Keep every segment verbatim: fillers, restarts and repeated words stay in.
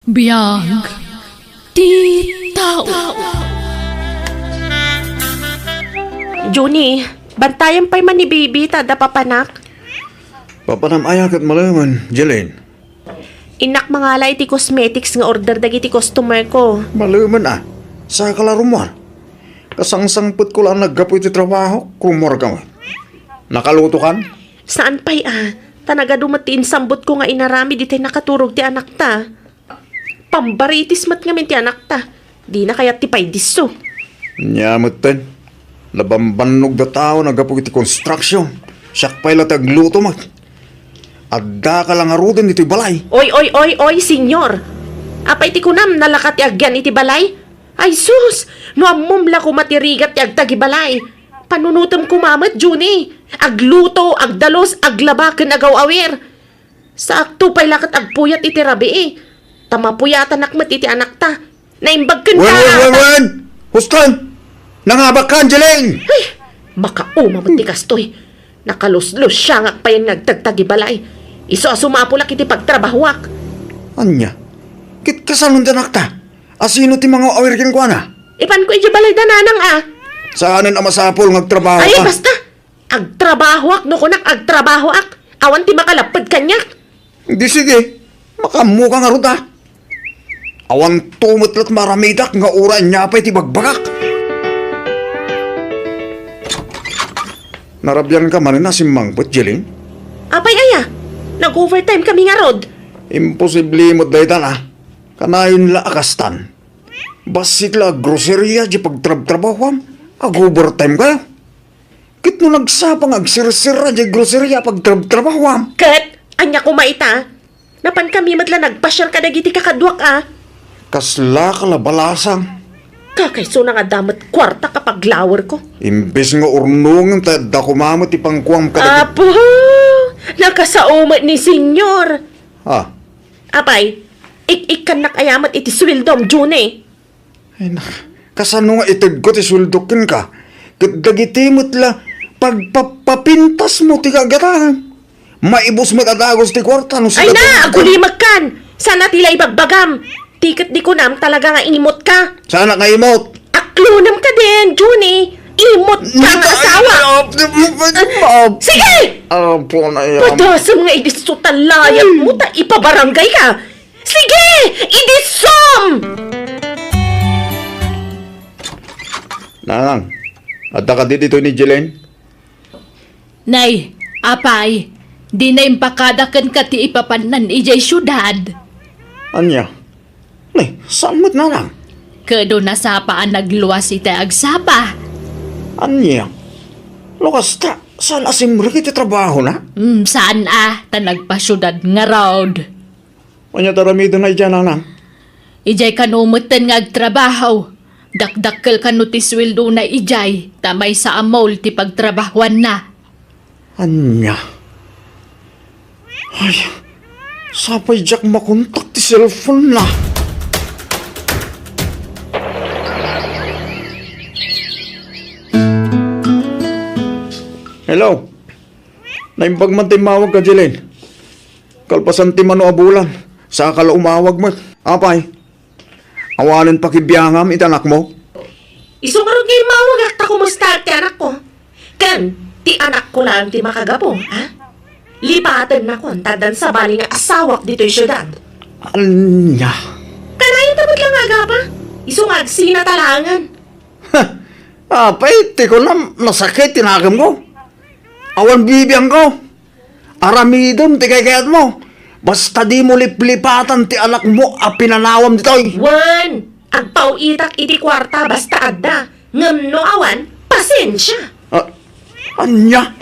Biag ti tao. Junie, bantayan pay man ni baby ta adda papanak. Papanam aya ket malemen, Jeline? Innak mangala iti cosmetics nga order dagiti customer ko. Malemen a. Saka la rummuar. Kasangsangpetko la a naggapu iti trabaho, rummuarka met. Nakalutokan? Saan pay a. Ta nagadu met ti insambotko nga inaramid itay nakaturog ti anakta. Pambaritis met ngamin ti anakta. Dina kayat ti paydisso. Nia metten, nabambannogda tao naggapu iti construction. Siak pay la ti agluto met. Addaka la ngaruden iti balay. Oy, oy, oy, oy, senyor! Apay ti kunam, nalaka ti agyan iti balay? Ay sus! No ammom la koma ti rigat ti agtagibalay. Panunotem koma met, Junie. Agluto, agdalus, aglaba ken agaw-awir. Saakto pay la ket agpuyat iti rabii. Ta mapuyatanak met iti anakta. Naimbag ken Wen, wen, wen, wen! Huston! Nangabak ka, Angeline! Ay! Makauma met ti kastoy. Nakaluslos siya nga agpayan nga agtagtagibalay. Isu a sumapulak iti pagtrabahoak. Ania? Ket kasano ti anakta? Asino ti mangaw-awir kenkuana? Ipanko idiay balay da nanang a. Saanen a masapul nga agtrabaho Ay, ka? Basta! Agtrabahoak no kunak agtrabahoak. Awan ti makalapped kaniak. Di sige, makaammoka ngarud a. Awan to met la ti maaramidak nga uray ania pay ti bagbagak. Narabian ka manen a simmangpet, Jeline? Apay aya? Nag-overtime kami ngarud. Imposible met dayta a. Kanayon la a kastan. Bassit la a groceria di pagtrabtrabahoam. Ag-overtime kayo. Ket no nagsapa nga agsirsira di groceria pagtrabtrabahoam. Ket, ania koma ita? Napan kami met la nagpasiar kadagiti kakaduak a. Kasla ka la balasang. Kakaisuna nga adda met kuarta ka paglawer ko. Imbes nga urnongen ta adda koma met ti pankuam kadagiti Apo! Nakasao met ni Senyor. Ah. Apay, ik-ikkannak aya met iti sueldom, Junie. Ay, nak-, kasano nga itedko ti sueldok kenka? Ket dagiti met la pagpapapintasmo ti kagataem. Maibus met a dagus ti kuarta no Ay sika na, ti agulimekkan! Sana ti la ibagbagam! Ti ket di kunam talaga nga imot ka! Saan nga imot? Aklonem ka din, Junie! Imot ka nga asawa! Ay, ay, ay, ay, ay, Sige! Apo na yan. Padasem nga idisso ta layat mo ta ipabarangay ka! Sige! Idissom! Nanang, adda kadi ditoy ni Jeline? Nay, apay, dina impakada kenka ti ipapannan idiay siudad? Ania? Nay, saan met, nanang? Ket no nasapa a nagluas itay agsapa. Ania? No kasta, saan a simrek iti trabahona? Hmm, saan a, ta nagpasiudad ngarud. Ania ti aramidenna idiay, nanang? Idiay kano metten nga agtrabaho. Dakdakkel kano ti sueldona idiay, ta maysa a mall ti pagtrabahoanna. Ania? Ay, sapay diak makontak ti cellphone-na. Hello? Naimbag man ti immawagka, Jeline. Kalpasan ti mano a bulan, saka la umawag met. Apay, awanen pakibiangam iti anakmo? Isu ngarud nga immawagak ta kumustaak ti anakko. Ken, ti anakko laeng ti makagapu, ha? Lipatennakon ta addan sabali nga asawak ditoy siudad. Ania? Kanayon ta met la nga agapa. Isu nga agsinata laengen. Apay, ti kunam, nasakit ti nakemko. Awan bibiangko. Aramidem ti kaykayatmo. Basta dimo liplipatan ti anakmo a pinanawam ditoy. Wen, agpaw-itak iti kuarta basta adda. Ngem no awan, pasensia. Ah, ania?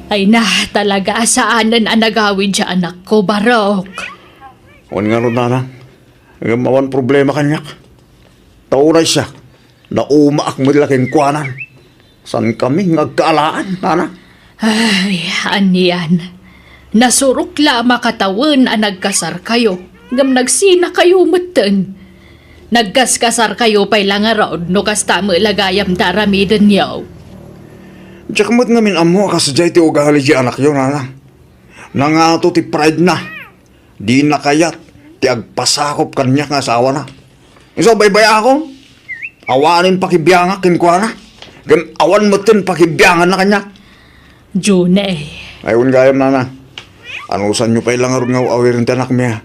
Ay na, talaga a saanen a nagawid ti anakko, Barok. Wen ngarud, nanang. Ngem awan problema kaniak. Ta uray siak, naumaak met la kenkuana. Saankami nga agkaalaan, nanang. Ay, anian. Nasurok la a makatawen a nagkasarkayo, ngem nagsinakayo metten. Nagkaskasarkayo pay la ngarud no kasta met la gayam ti aramidenyo. Diak met ngamin ammo a kasdiay ti ugali ti anakyo, nana. Nangato ti pride na. Dina kayat ti agpasakop kaniak nga asawana. Isu a baybay-akon, awanen pakibiangak kenkuana. Ken awan metten pakibianganna kaniak. Junay. Ay, wen gayam, nana. Anusanyo pay la ngarud nga aw-awiren ti anakmi, a?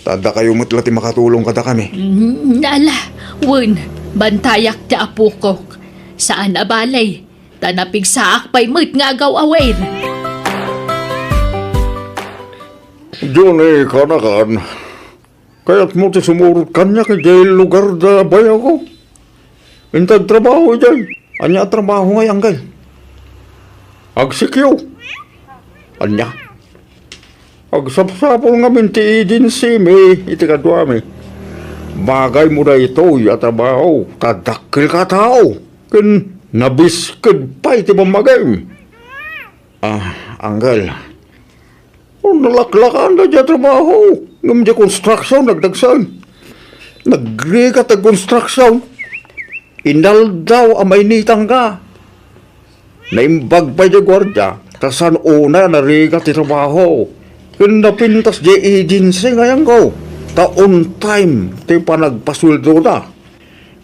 Ta dakayo met la ti makatulong kadakami. Mm, ala, wen, bantayak ti apokok. Saan a bale, ta napigsaak pay met nga agaw-awir. Johnny, kanakan. Kayatmo ti sumurot kaniak idiay lugar da bayawko? Inted trabaho idiay. Ania a trabaho ngay, Angkel? Agsikyo. Ania? Agsapsapul ngamin ti agency mi iti kaduami. Bagaymo daytoy a trabaho, ta dakkelka a tao, ken nabisked pay ti pammagim. Ah, Angkel. Oh, nalaklakan da diay trabaho. Ngem diay construction, nagdagsen. Nagrigat ti construction. Inaldaw a mainitan ka. Naimbag pay diay guardia, ta saan unay a narigat ti trabaho. Ken napintas diay agency nga ayanko, ta on time ti panagpasueldoda.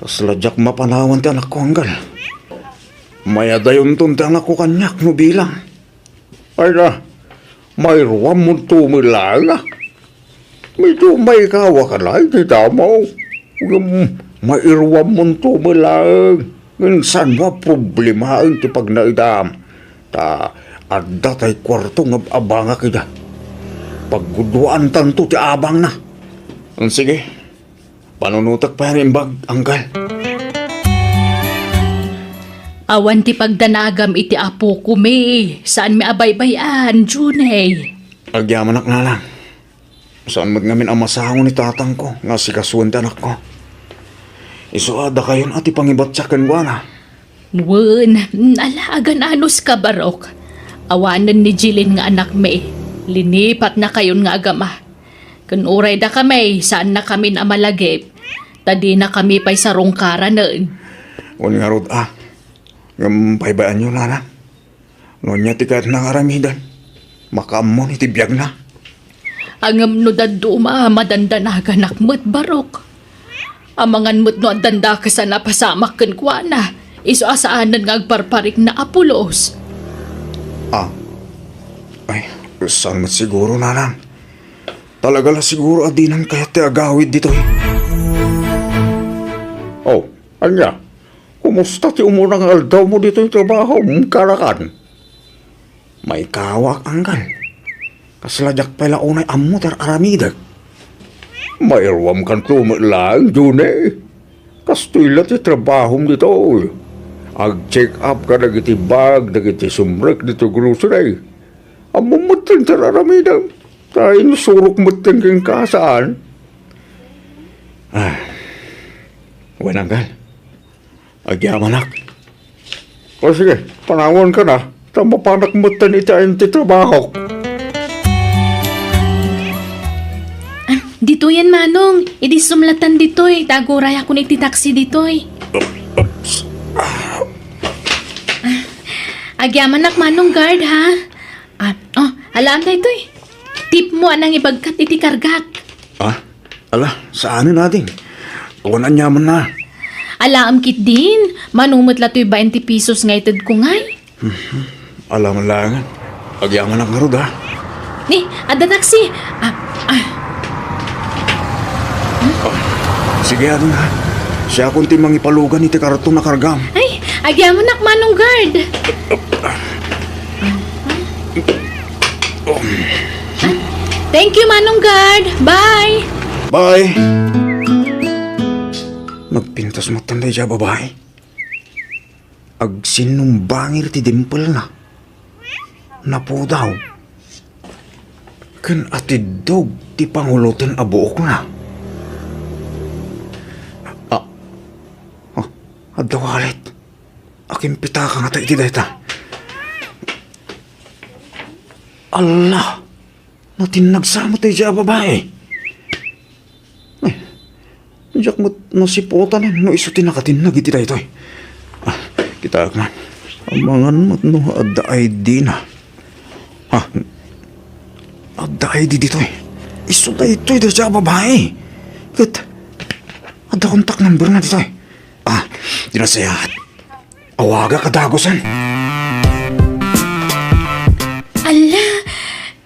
Kasla diak mapanawan ti anakko, Angkel. Mayadayonton ti anakko kaniak no bilang. Ay na, mairuammonto met laeng, a. Medyo maikawak a laeng ti damo. Ngem mairuammonto met laeng. Ngem saanmo a problemaen ti pagnaedam. Ta adda tay kuarto nga ab-abangak ida. Pagguduaantanto ti abangna. Mm, sige. Panunotek pay a naimbag, Angkel. Awan ti pagdanagam iti apokon, saanmi a baybay-an, Junay. Agyamanak, nanang. Saan met ngamin a masango ni tatangko nga asikasuen ti anakko. Isu a dakayon a ti pangibatiak kenkuana. Wen, ala, agan-anuska, Barok. Awanen ni Jilin nga anakmi, linipatnakayon nga agama. Ken uray dakami, saannakamin a malagip, ta dinakami pay sarungkaranen. Wen ngarud a, ngem paybayanyo, nanang. No ania ti kayatna nga aramiden, makaammon iti biagna. Ngem no dadduma, madandanaganak met, Barok. Amangan met no addan dakes a napasamak kenkuana, isu a saanen nga agparparikna a pulos. Ah. Ay, saan met siguro, nanang. Talaga la siguro a dinan kayat ti agawid ditoy. Oh, ania? Kumusta ti umuna nga aldawmo ditoy trabahom, kanakan? Maikawak, Angkel. Kasla diak pay la unay ammo ti ar-aramidek. Mairuamkanto met laeng, June. Kastoy la ti trabahom ditoy. Ag-check up kadagiti bag, dagiti sumrek ditoy grocery. Ammom metten ti ar-aramidem. Ta insurok metten kenka, saan? Ah. Wen, Angkel. Agyamanak. O sige, panawanka na, ta mapanak metten iti ayan ti trabahok. Ah, ditoyen, Manong. Idi sumlatan ditoy, ta agurayakon iti taxi ditoy. Oops. Ah, agyamanak, Manong Guard, ha? Ah, oh, alaam daytoy. Tipmo a nangibagkat iti kargak. Ah, ala, saanen, ading. Awan aniamanna. Alaam ketdin, mano met la toy bainte pesos nga itedko ngay. Mhm. Ala man laengen. Agyamanak ngarud, ha? Ni, adda taxi. Ah, ah. Ah, sige, ading, ha? Siakon ti mangipalugan iti karton a kargam. Ay, agyamanak, Manong Guard. Thank you, Manong Guard. Bye. Bye. Nagpintas met daydiay a babai. Agsinnumbangir ti dimpelna. Napudaw. Ken atiddog ti panguloten a buokna. Ah. Ah, adda wallet. Akin pitaka ngata iti dayta. Allah! Natinnag sa met daydiay a babai. Ay, diak met nasiputan no isu ti nakatinnag iti daytoy. Ah, kitaek man. Amangan met no adda I D na. Ha? Adda I D ditoy. Isu daytoy dayta a babai. Ket adda contact number na ditoy. Ah, di nasayaat. Awagak a dagusen. Ala,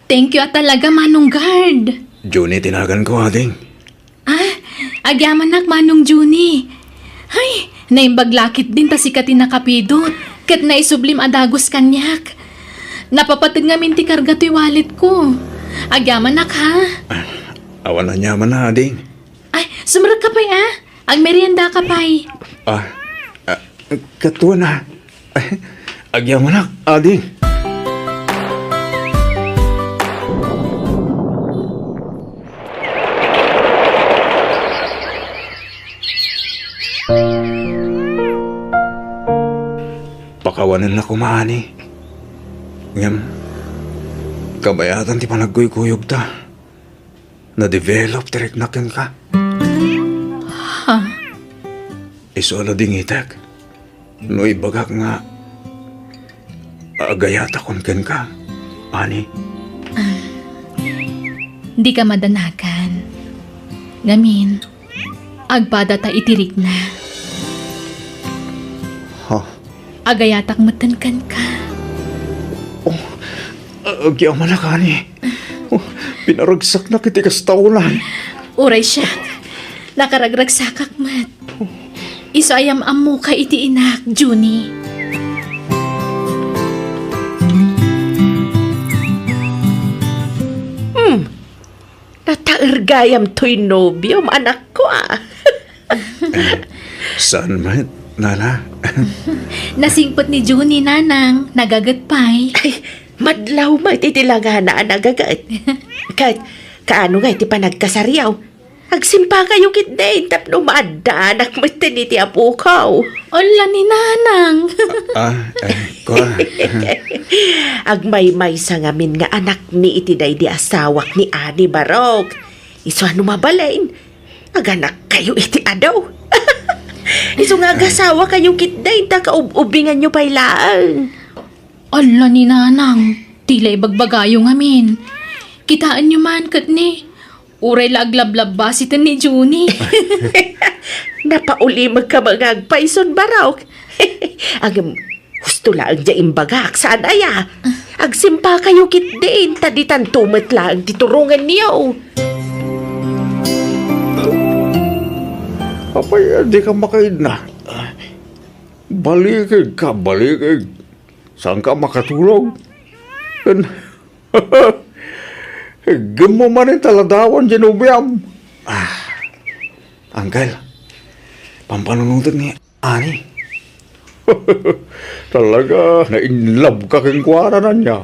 thank you a talaga, Manong Guard. Junie ti naganko, ading. Ah, agyamanak, Manong Junie. Hay, naimbag la ketdin ta sika ti nakapidot, ket naisublim a dagus kaniak. Napapateg ngamin ti karga toy walletko. Agyamanak, ha? Ah, awan aniamanna, ading. Ay, sumrekka pay, a. Agmeriendaka pay. Ah, ah, katuana. Agyamanak, ading. Pakawanennak koma, ani. Ngem, kabayatan ti panagkuykuyogta. Na-develop ti riknak kenka. Ha? Isu a ladingitek no ibagak nga agayatakon kenka, ani? Dika madanagan. Ngamin, agpadata iti rikna. Ha? Agayatak metten kenka. Oh, agyamanak, ani. Oh, pinaragsaknak iti kasta unay. Uray siak, nakaragragsakak met. Isu a yam-ammoka iti inak, Junie. Hmm. Nataer gayam toy nobiom, anakko, a. Eh, saan met, nana? Nasingpet ni Junie, nanang, nagaget pay. Ay, madlaw met iti langana a nagaget. Ket, kaano nga iti panagkasariyo? Agsimpakayo ketdin tapno maaddaanak metten iti apoko. Ala ni nanang. Ah, eh, kua. Agmaymaysa ngamin nga anakmi iti daydi asawak ni Ani Barok. Isu a no mabalin, aganakkayo iti adu. Isu nga agasawakayo ketdin ta kaub-ubinganyo pay laeng. Ala ni nanang, ti la ibagbagayo ngamin. Kitaenyo man ket ni, uray la aglablabasiten ni Junie. Napaulimekka nga agpayson, Barok. Agem, husto laeng diay imbagak, saan aya? Agsimpakayo ketdin, ta ditanto met laeng ti turongenyo. Apay, dika makaidna? Balikigka, balikig. Saanka makatulog? Ken, iggemmo manen ta ladawan diay nobiam. Ah, Uncle, pampanunotek ni Ani. Talaga, na-in love ka kenkuana, ania?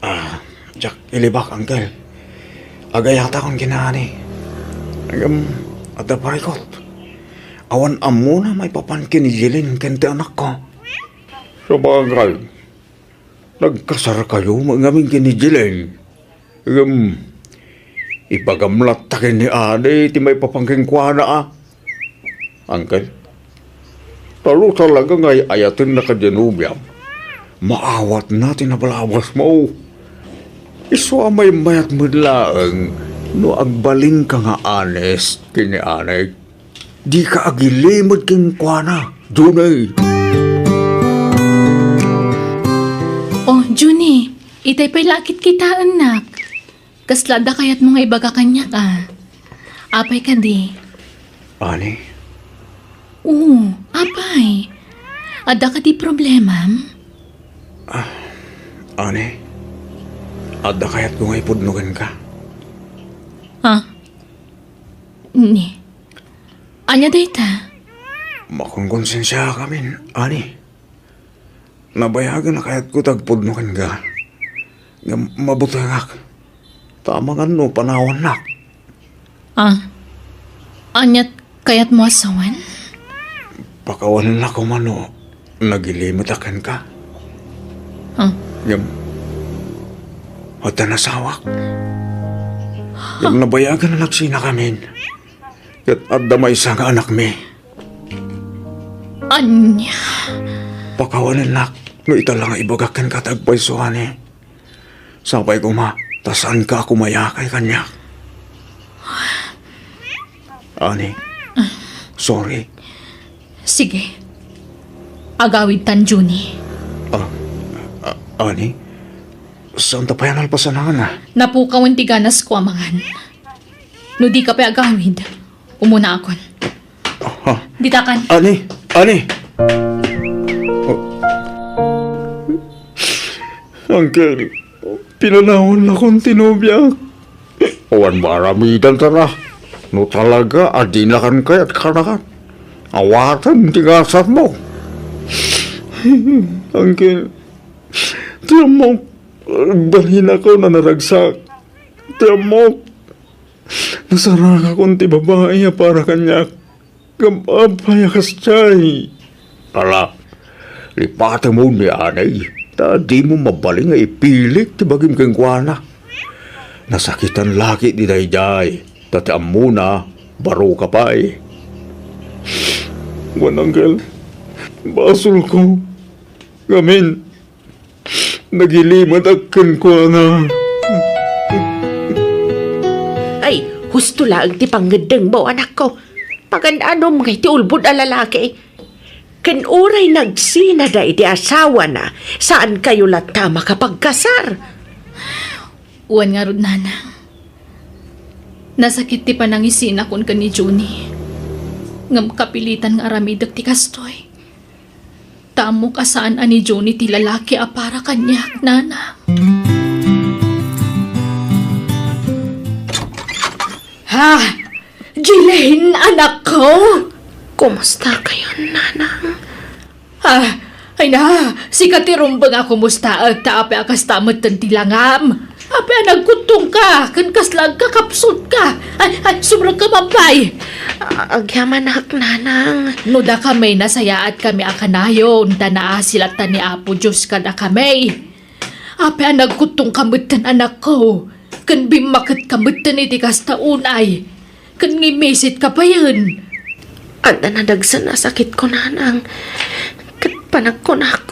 Ah, diak ilibak, Uncle. Agayatakon ken ni Ani. Ngem, adda parikut. Awan ammona maipapan ken ni Jeline ken ti anakko. Sabagay, nagkasarkayo met ngamin ken ni Jeline. Ngem, ibagam latta ken ni Ani ti maipapan kenkuana, a. Uncle, ta no talaga nga ay-ayatenna kadi nobiam, maawatna ti nabalabasmo. Isu a maymayat met laeng no agbalinka nga honest ken ni Ani. Dika agilimed kenkuana, Junie. Oh, Junie, itay pay la a kitkitaennak. Kasla adda kayatmo nga ibaga kaniak, a? Apay kadi? Ani? Oo, apay. Adda kadi problemam? Ah, Ani, adda kayatko nga ipudno kenka. Ha? Ni? Ania dayta? Makonkonsensiaak amin, Ani. Nabayagen a kayatko ti agpudno kenka. Ngem mabutengak. Ta amangan no panawannak. Ah, aniat kayatmo a sawen? Pakawanennak koma no nagilimetak kenka. Ah. Ngem, adda asawak. Ngem nabayagen a nagsinakamin. Ket adda maysa nga anakmi. Ania? Pakawanennak no ita la nga ibagak kenka ti agpayso, Ani. Sapay koma ta saanka a kumayakay kaniak. Ani, sorry. Sige. Agawidtan, Junie. Ah, ah, Ani, saanta pay a nalpasan a? Napukawen ti ganasko a mangan. No dika pay agawid, umunaakon. Ah, ditakan. Ani, Ani! Oh. Uncle, pinanawannakon ti nobiak. Awan maaramidanta. No talaga a dinakan kayat kanakan, awatem ti gasatmo. Uncle, ti ammok, agbalinakon a naragsak. Ti ammok, nasarangakon ti babai a para kaniak. Ngem apay a kasdiay? Ala, lipatemon ni Ani, ta dimo mabalin nga ipilik ti bagim kenkuana. Nasakitan la ketdi daydiay, ta ti ammona, baroka pay. Wen, Uncle, basolko. Ngamin, nagilimedak kenkuana. Ay, husto laeng ti pangngeddengmo, anakko. Pagan-anom ngay ti ulbod a lalaki. Ken uray nagsinada iti asawana, saankayo latta a makapagkasar. Wen ngarud, Nanang. Nasakit ti panangisinakon ken ni Junie. Ngem kapilitan nga aramidek ti kastoy. Ta ammok a saan a ni Junie ti lalaki a para kaniak, Nanang. Ha? Jilin, anakko? Kumusta kayon, Nanang? Ah, ay na, sika ti rumbeng a kumustaek ta apay a kasta metten ti langam. Apay a nagkuttongka, ken kasla agkakapsutka. Ay, ay, sumrekka, Mampay. A-, agyamanak, Nanang. No dakami, nasayaatkami a kanayon, ta naasi latta ni Apo Dios kadakami. Apay a nagkuttongka metten, anakko, ken bimmaketka metten iti kasta unay, ken ngimmisit ka payen. Adda nadagsen a sakitko, Nanang, ket panagkunak,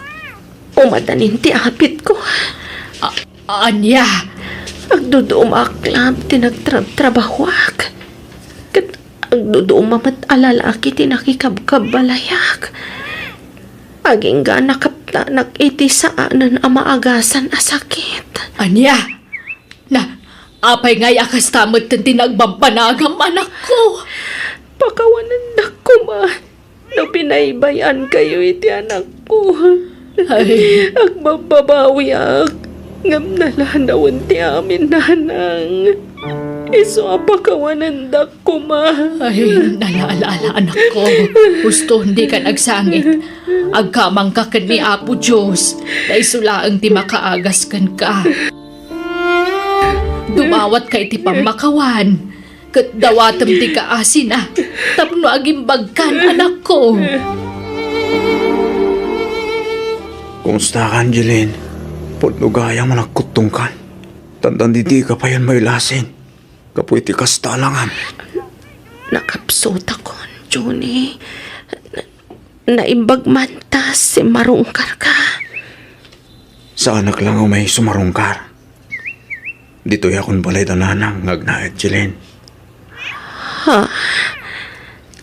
umadanin ti apitko. A-, ania? Agdudumaak laeng ti nagtrabtrabahoak, ket agduduma met a lalaki ti nakikabkabbalayak. Agingga nakaptanak iti saanen a maagasan a sakit. Ania? Na, apay ngay a kasta met ti nagbambanagam, anakko? Pakawanendak koma no binaybay-ankayo iti anakko. Ay. Agbabbabawiak, ngem nalanawen ti amin, Nanang. Isu a pakawanendak koma. Ay, nalaala, anakko. Husto, dika agsangit. Agkamangka ken ni Apo Dios, ta isu laeng ti makaagas kenka. Dumawatka iti pammakawan, ket dawatem ti kaasina tapno agimbagkan, anakko. Kumustakan, Jeline? Pudno gayam a nagkuttongkan. Tantan, dika payen mailasin gapu iti kasta a langam. Nakapsutakon, Junie. Na-, naimbag man ta simmarungkarka. Saanak la nga umay summarungkar. Ditoyakon balay da Nanang nga agnaed, Jeline. Ha?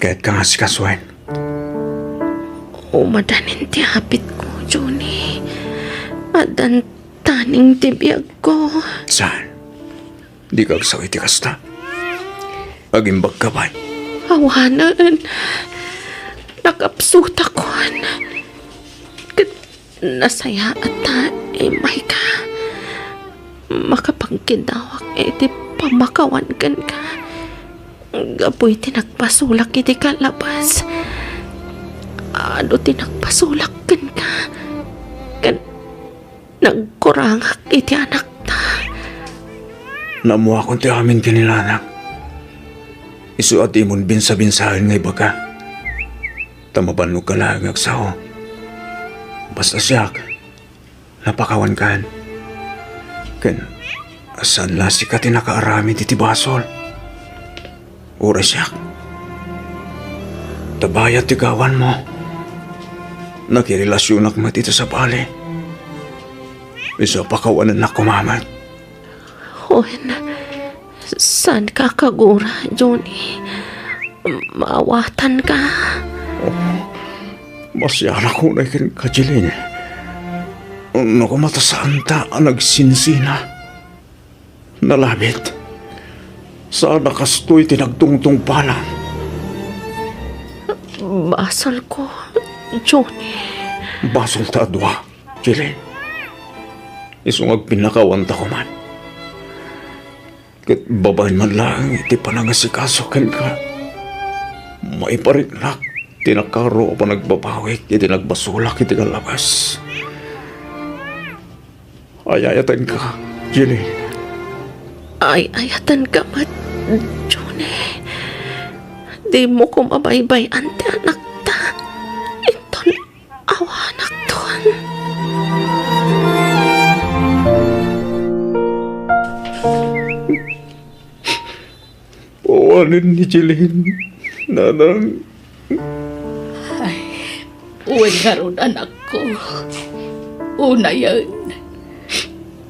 Kayatka nga asikasuen? Umadanin ti apitko, Junie. Addan taning ti biagko. Saan? Dika agsao iti kasta. Agimbagka pay. Awanen. Nakapsutakon. Ket nasayaat ta immayka. Makapagkidawak iti pammakawan kenka. Gapu iti nagpasulak iti kalabas. Adu ti nagpasulak kenka. Ken nagkurangak iti anakta. Naammoakon ti amin ken ni Nanang. Isu a dimon binsa-binsaen nga ibaga. Ta mabannog ka laeng nga agsao. Basta siak, napakawankan. Ken, saan la sika ti nakaaramid iti basol. Uray siak. Ta bayat ti gawanmo. Nakirelasionak met iti sabali. Isu a pakawanennak koma met. Wen, saanka a kagura, Johnny. Maawatanka. Oh, masiarak unay kenka, Jeline. No koma ta saanta a nagsinsina. Nalabit. Saan a kastoy ti nagtungtungpalan. Basolko, Johnny. Basolta a dua, Jeline. Isu nga agpinnakawanta koma. Ket babaen man laeng iti panangasikaso kenka, maipariknak ti nakaro a panagbabawik iti nagbasolak iti kallabas. Ay-ayatenka, Jeline. Ay-ayatenka met, Johnny. Dimo koma baybay-an ti anakta. Inton awanakton. Pawanen ni Jeline, nanang. Ay, wen ngarud, anakko. Unayen,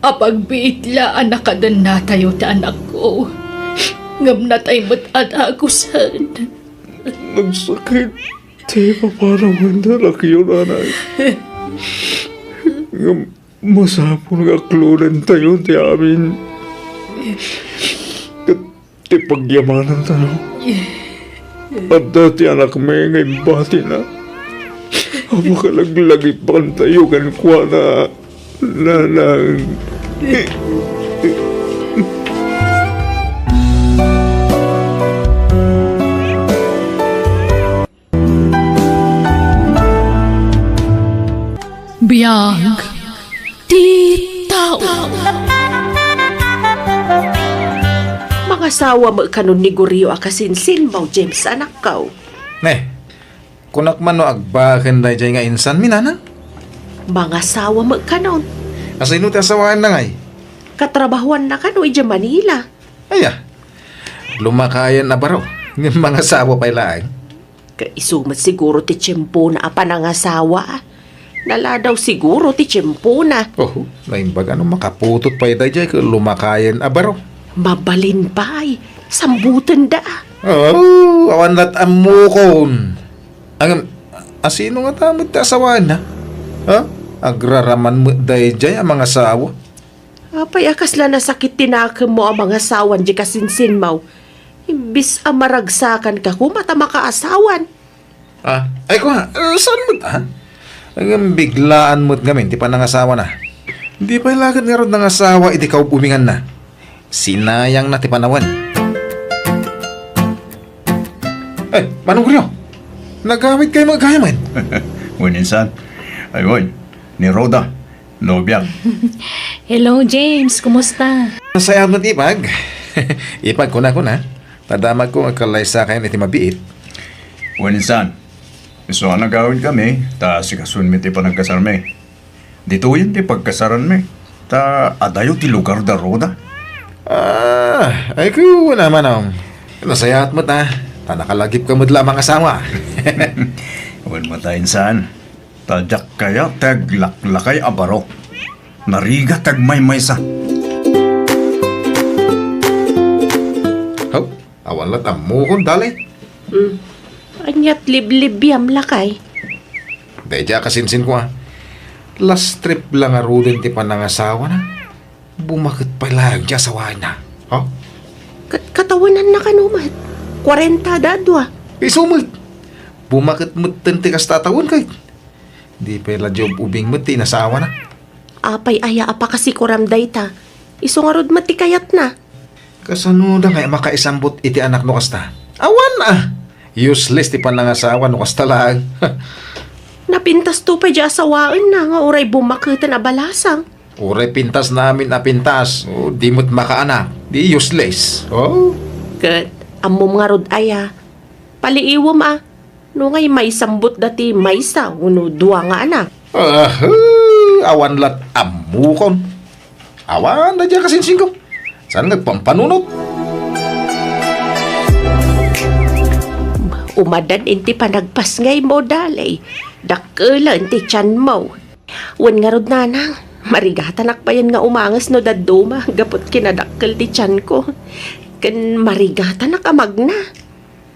apagbiit la a nakadennatayo ti anakko. Ngem natay met a dagusen. Nagsakit ti ipapanawen ti anakyo, nanang. Ngem masapul nga aklodentayo ti amin. Ket ti pagyamanantayo, adda ti anakmi nga imbatina a makalaglagipkantayo kenkuana, nanang. Biag ti tao. Mangasawa met kanon ni Gorio a kasinsinmaw, James, anakko. Ne, kunak man no agbaken daydiay nga insanmi, nanang? Mangasawa met kanon. Asino ti asawaenna ngay? Katrabahoanna kano idiay Manila. Aya, lumakayen a baro, ngem mangasawa pay laeng. Ket isu met siguro ti tiempona a panangasawa. Naladaw siguro ti tiempona. Oho, naimbag a no makaputot pay daydiay ket lumakayen a baro. Mabalin pay, sambutenda. Oh, awan lat ammokon. Ngem, asino ngata met ti asawaenna? Ha? Agraraman met daydiay a mangasawa. Apay a kasla nasakit ti nakemmo a mangasawan diay kasinsinmaw? Imbis a maragsakanka koma ta makaasawan. Ah, ay, kua, eh, saan met, ah? Ngem biglaan met ngamin ti panangasawana. Di pay la ket ngarud nangasawa iti kaub-ubinganna. Sinayangna ti panawen. Eh, Manong Gorio, nagawidkayo met gayam? Wen, insan. Ay, wen, ni Rhoda. Nobiak. Hello, James. Kumusta? Nasayaat met, ipag. Ipag, kuna, kuna. Ta damagko nga kallaysakayon iti mabiit. Wen, insan, isu a nagawidkami, ta asikasoenmi ti panagkasarmi. Ditoyen ti pagkasaranmi, ta adayo ti lugar da Rhoda. Ah, ay, kuna, manong. Nasayaat met, ah. Ta nakalagipka met la a mangasawa. Wen met, insan. Ta diak kayat ti aglaklakay a baro. Narigat ti agmaymaysa. Haw, awan lat ammokon, Dale. Hmm. Aniat liblibiam, lakay? Daydiay a kasinsinko, ah. Last trip la ngaruden ti panangasawana. Bumaket pay laeng ti asawaenna. Ha? Kat-, katawenanna kano met? Kuarenta da dua. Isu met. Bumaket metten ti kasta a tawen, ket di pay la diay ub-ubing met ti inasawana. Apay aya a pakasikuram dayta? Isu ngarud met ti kayatna. Kasano da ngay a makaisambut iti anak no kasta? Awan, ah! Useless ti panangasawa no kasta laeng. Napintasto pay diay asawaenna nga uray bumaketen a balasang. Uray pintasna amin a pintas, o di met makaanak, di useless. Oh? Ket ammom ngarud aya, paliiwem a, no ngay maisambutda ti maysa wenno dua nga anak. Ah, awan lat ammokon. Awan daydiay a kasinsinko. Saan nga agpampanunot? Umadan iti panagpasngaymo, Dale. Dakkelen ti tianmo. Wen ngarud, nanang, marigatanak payen nga umanges no dadduma gapu ti kinadakkel ti tianko. Ken marigatanak a magna.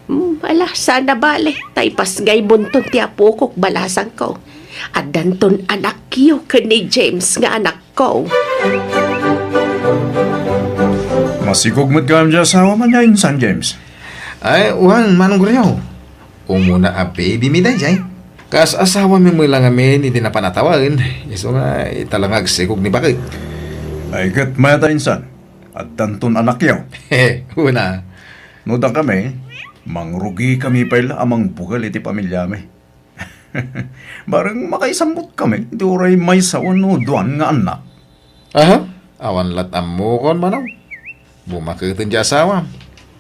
Hmm, ala, saan a bale, ta ipasngay bunton ti apokok, balasangko. Addanton anakyo ken ni James nga anakko. Masikog met gayam ti asawam ania insan, James? Ay, wen, Manong Goryo. Umuna a baby mi daydiay. Kas asawami met la ngamin iti napan a tawen, isu nga ita la nga agsikog ni baket. Ay, ket mayat a insan, addanton anakyo. Una. No dakami, mangrugikami pay la a mangbukel iti pamiliami. Bareng makaisambot kami iti uray maysa wenno duan nga annak. Aha? Awan lat ammokon, Manong. Bumaketen ti asawam.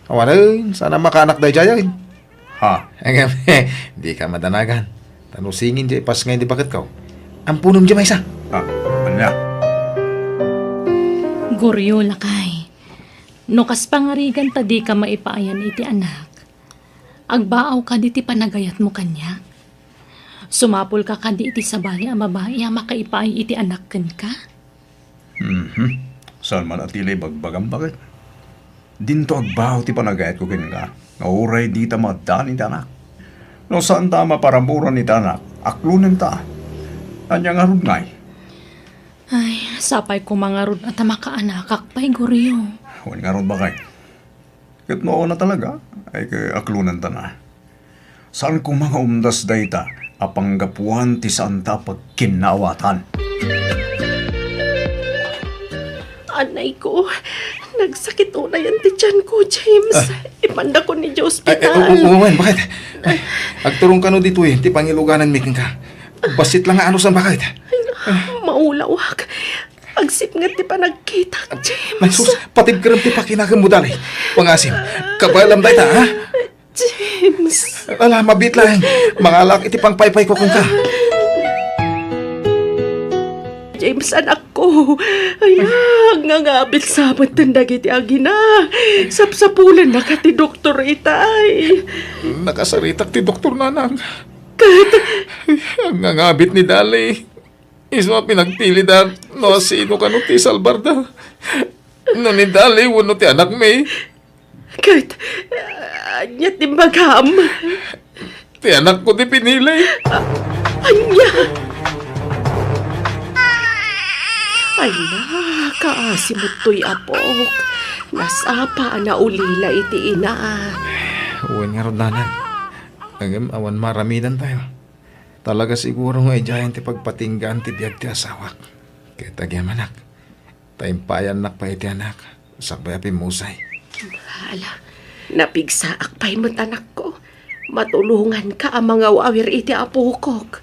Awanen, saan a makaanak daydiay. Ha? Ngem, dika madanagan. Ta no singin diay ipasngay ti baketko, amponem diay maysa. Ah, ania? Goryo, lakay. No kas pangarigan ta dika maipaayan iti anak, agbaaw kadi ti panagayatmo kaniak? Sumapulka kadi iti sabali a babai a makaipaay iti anak kenka? Mhm. Saan man a ti la ibagbagam, baket? Dinto agbaaw ti panagayatko kenka, nga uray dita maaddaan iti anak. No saanta a maparaburan iti anak, aklonen ta. Ania ngarud ngay? Ay, sapay koma ngarud a ta makaanakak pay, Goryo. Wen ngarud, baket. Ket no awan a talaga, ay, ke-, aklonen ta na. Saan koma nga umdas dayta a panggapuan ti saanta a pagkinnaawatan. Anay ko, nagsakit unayen ti tianko, James. Ah. Ipandako ni Diyos Ay, ay, ospital. Oo, owen, baket? Ay, agturong kano ditoy ti pangilugananmi kenka. Bassit la nga anusan, baket? Ay, maulawak. Agsipnget ti panagkitak, James. Ay, sus, patibkerem ti pakinakem mo, dali. Pangasim, kabaelam dayta, ha? James. Ala, mabiit laeng. Mangalak iti pangpaypayko kenka. James, anakko. Ay, nangangabit sa met dagiti agina. Sapsapulennaka ti doktor itay. Nakasaritak ti doktor, nanang. Ket nangangabit ni Dali. Isu a pinagpilida no sino kano ti salbarda. No ni Dali wenno ti anakmi. Ket, ania ti imbagam? Ti anakko ti pinili. A-, ania? Ay, nakaasi met toy apok. Nasapa a naulila iti ina. Wen ngarud, nanang. Ngem awan maaramidantayo. Talaga siguro nga idiayen ti pagpatinggaan ti biag ti asawak. Ket agyamanak, ta impayannak pay iti anak, sakbay a pimmusay. Ala, napigsaak pay met, anakko. Matulonganka a mangawawir iti apokok.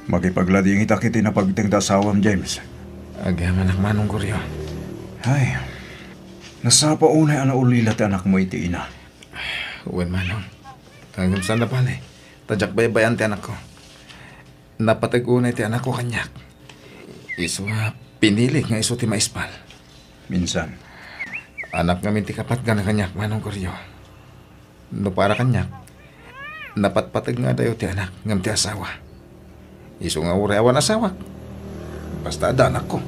Makipagladingitak iti napagteng ti asawam, James. Agyamanak, Manong Goryo. Ay, nasapa unay a naulila ti anakmo iti ina. Wen, Manong. Ngem saan a bale, ta diak baybay-an ti anakko. Napateg unay ti anakko kaniak. Isu a pinilik nga isu ti maispal. Minsan. Anak ngamin ti kapatgan kaniak, Manong Goryo. No para kaniak, napatpateg nga adayo ti anak ngem ti asawa. Isu nga uray awan asawak, basta adda anakko.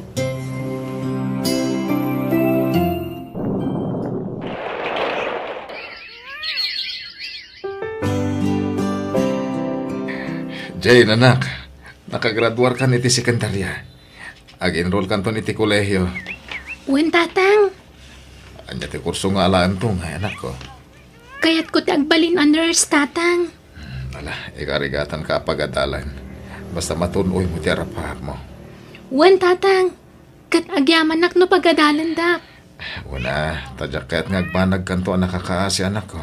Jane, anak, nakagraduarkan iti sekundarya. Ag-enrollkanton iti kolehio. Wen, Tatang. Ania ti kurso nga alaento, anakko? Kayatko ti agbalin a nurse, Tatang. Ala, ikarigatanka a pagadalan. Basta matun-oymo ti arapatmo. Wen, Tatang. Ket agyamanak no pagadalendak. Wen a, ta diak kayat nga agbanagkanto a nakakaasi, anakko.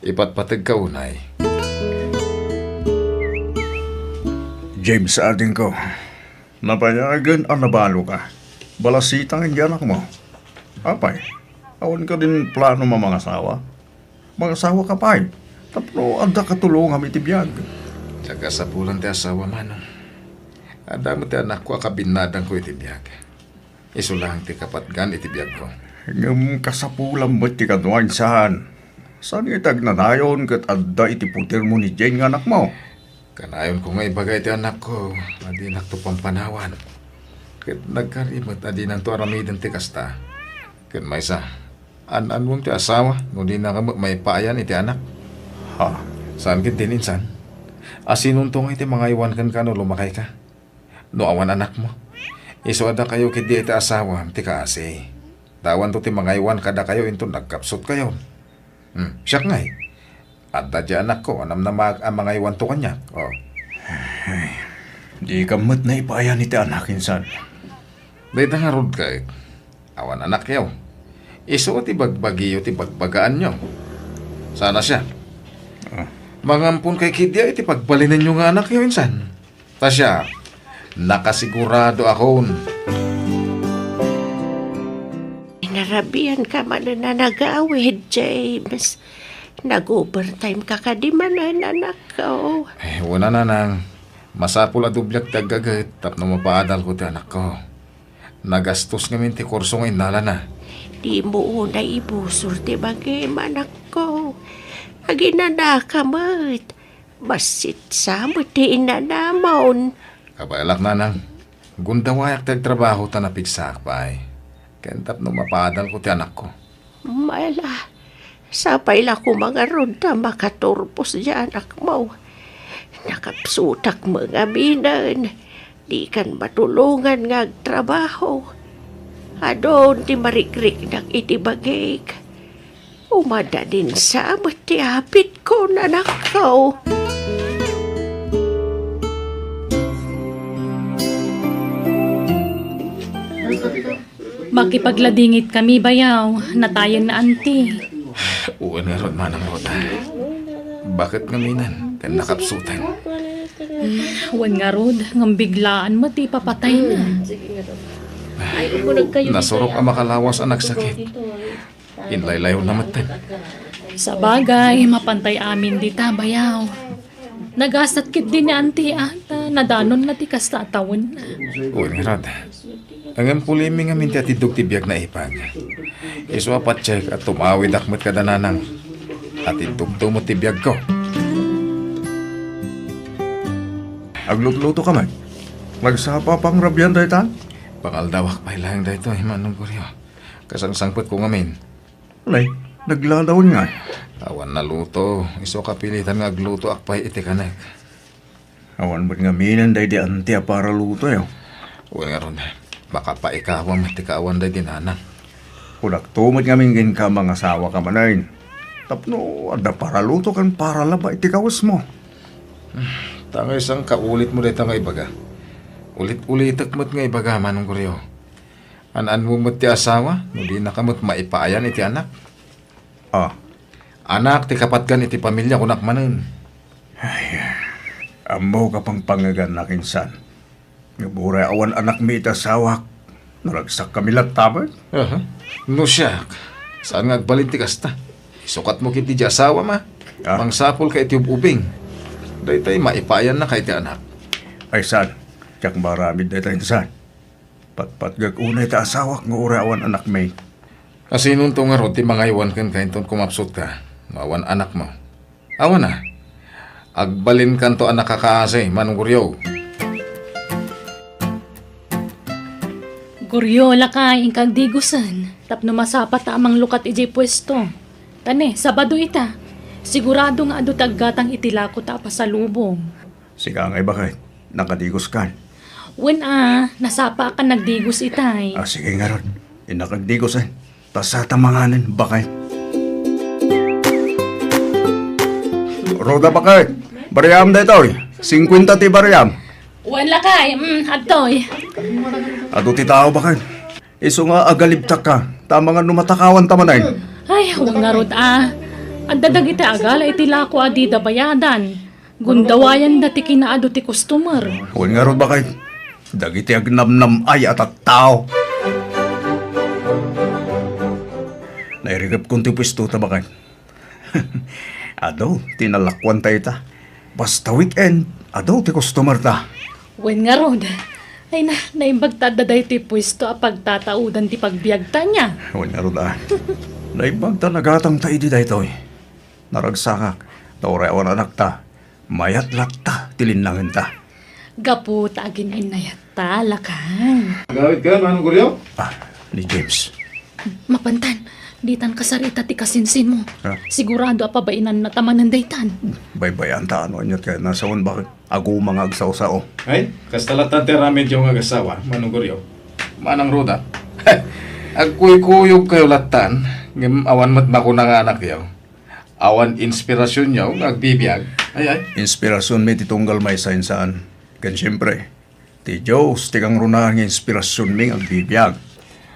Ipatpategka unay. James, adingko, nabayagen a nabaloka. Balasitang iti anakmo. Apay, awan kadin plano a mangasawa? Mangasawaka pay, tapno adda katulongam iti biag. Diak kasapulan ti asawa, Manong. Adda met ti anakko a kabinnadangko iti biag. Isu laeng ti kapatgan iti biagko. Ngem kasapulam met ti kano, insan. Saan nga iti agnanayon ket adda iti putermo ni Jane nga anakmo? Kanayonko nga ibaga iti anakko a dinakto pampanawan. Ket nagkari met a dinanto aramiden ti kasta. Ket maysa, an-annuem ti asawa no dinaka met maipaayan iti anak. Ha? Saan ketdin, insan? Asinonto nga iti mangaywan kenka no lumakayka? No awan anakmo, isu a dakayo ketdi iti asawam ti kaasi. Ta awanto ti mangaywan kadakayo inton nagkapsutkayon. Hmm, siak ngay, adda diay anakko a namnamaak a mangaywanto kaniak. Oh. Ay, dika met naipaayan iti anak, insan. Dayta ngarud ket, awan anakyo. Isu ti bagbagiyo ti bagbagaanyo. Saan a siak? Ah. Mangampon kay ketdi iti pagbalinenyo nga anakyo, insan. Ta siak, nakasigurado akon. Narabian ka manen a nagawid, James. Nag-overtime ka kadi manen, anakko? Eh, wen a, nanang. Masapul a dobliak ti aggaget tapno mapaadalko ti anakko. Nagastos ngamin ti kurso nga innalana. Dimo unay ibusor ti bagim, anakko. Aginanaka met. Bassit sa met ti inanamon. Kabaelak, nanang. Gundawayak ti agtrabaho ta napigsaak pay. Ken tapno mapaadalko ti anakko. Mala, sapay la koma ngarud ta makaturpos diay anakmo. Nakapsutak met ngaminen. Dikan matulongan nga agtrabaho. Adun ti marikriknak iti bagik. Umadadinsa met ti apitko, anakko. Makipagladingit kami, bayaw. Natayen na, anti. Wen ngarud, Manang Rhoda. Baket ngaminen ken nakapsutan. Wen ngarud, ngem biglaan met ti ipapatayna. Nasurok a makalawas a nagsakit. Inlaylayonna metten. Sabagay, mapantay amin dita, bayaw. Nagasat ketdi ni anti a ta nadanonna ti kasta a tawenna. Wen ngarud. Ngem pulimi ngamin ti atiddog ti biag na ipag. Isu a patiek a tumawidak met kada nanang. Atiddogto met ti biagko. Aglutluto ka met. Nagsapa pangrabian dayta? Pangaldawak pay laeng daytoy, Manong Goryo. Kasangsangpetko ngamin. Nay, nagladawan nga. Awan naluto. Isu a kapilitan nga aglutoak pay iti kanek. Awan met ngaminen daydi anti a paralutoyo. Wen ngarud, makapaikawa met ti kaawan daydi nanang. Kunakto met ngamin kenka, mangasawa ka manen. Tapno adda paraluto ken paralaba iti kawesmo. Ta nga isang kaulitmo dayta nga ibaga. Ulit-ulitek met nga ibaga, Manong Goryo. An-anmo met ti asawa, no dinaka met maipaayan iti anak. Ah. Anak ti kapatgan iti pamilia, kunak manen. Ay, ammok a pangpangegannak, insan. Ngem uray awan anakmi iti asawak, naragsakkami latta met. Aha. No siak, saan nga agbalin ti kasta? Isukatmo ketdi diay asawam a. Ah. Mangsapulka iti ub-ubing. Daytay maipaayannaka iti anak. Ay, saan? Diak maaramid dayta, insan. Patpatgek unay ti asawak nga uray awan anakmi. Asinonto ngarud ti mangaywan kenka inton kumapsutka no awan anakmo? Awan a. Agbalinkanto a nakakaasi, Manong Goryo. Goryo, lakay, inka agdigusen tapno masapa ta a manglukat idiay puesto. Ta ne, Sabado ita. Sigurado nga adu ti aggatang iti lako ta a pasalubong. Sika ngay, baket, nakadiguskan? Wen a, nasapaakan nagdigus itay. Ah, sige ngarud. Innak agdigus, eh. Ta sata manganen, baket. Rhoda, baket. Bariam daytoy. Singkuenta ti bariam. Wen lakay, mm, adtoy. Adu ti tao, baket. Isu nga agalibtak ka. Ta amangan no matakawan ta manen. Ay, wen ngarud a. Adda dagiti agala iti lako a dida bayadan. Gundawayanda ti kinaadu ti customer. Wen ngarud, baket, dagiti agnamnam-ay a tattao. Nairikepkon ti puesto ta, baket. Adu ti nalakuan ta ita. Basta weekend, adu ti customer ta. Wen ngarud. Ay na, naimbag ta adda daytoy puesto a pagtataodan ti pagbiag ta nia. Wen ngarud a. Naimbag ta nagatang ta idi daytoy. Naragsakak, ta uray awan anakta, mayat latta ti linnangenta. Gapu ta agin-innayatta, lakay. Agawidka, Manong Goryo? Ah, ni James. Mapantan, ditan kasarita ti kasinsinmo. Ha? Sigurado a pabainanna ta manen daytan. Baybay-anta no aniat kayatna, sa awan bakit aguma nga agsao-sao. Ay, kasta latta ti aramidyo nga agasawa, Manong Goryo. Manang Roda, agkuykuyogkayo lattan, ngem awan met makuna nga anakyo. Awan inspirasionyo nga agbibiag. Ay, ay. Inspirasionmi ti tunggal maysa, insan. Ken siempre, ti Dios ti kangrunaan nga inspirasionmi nga agbibiag.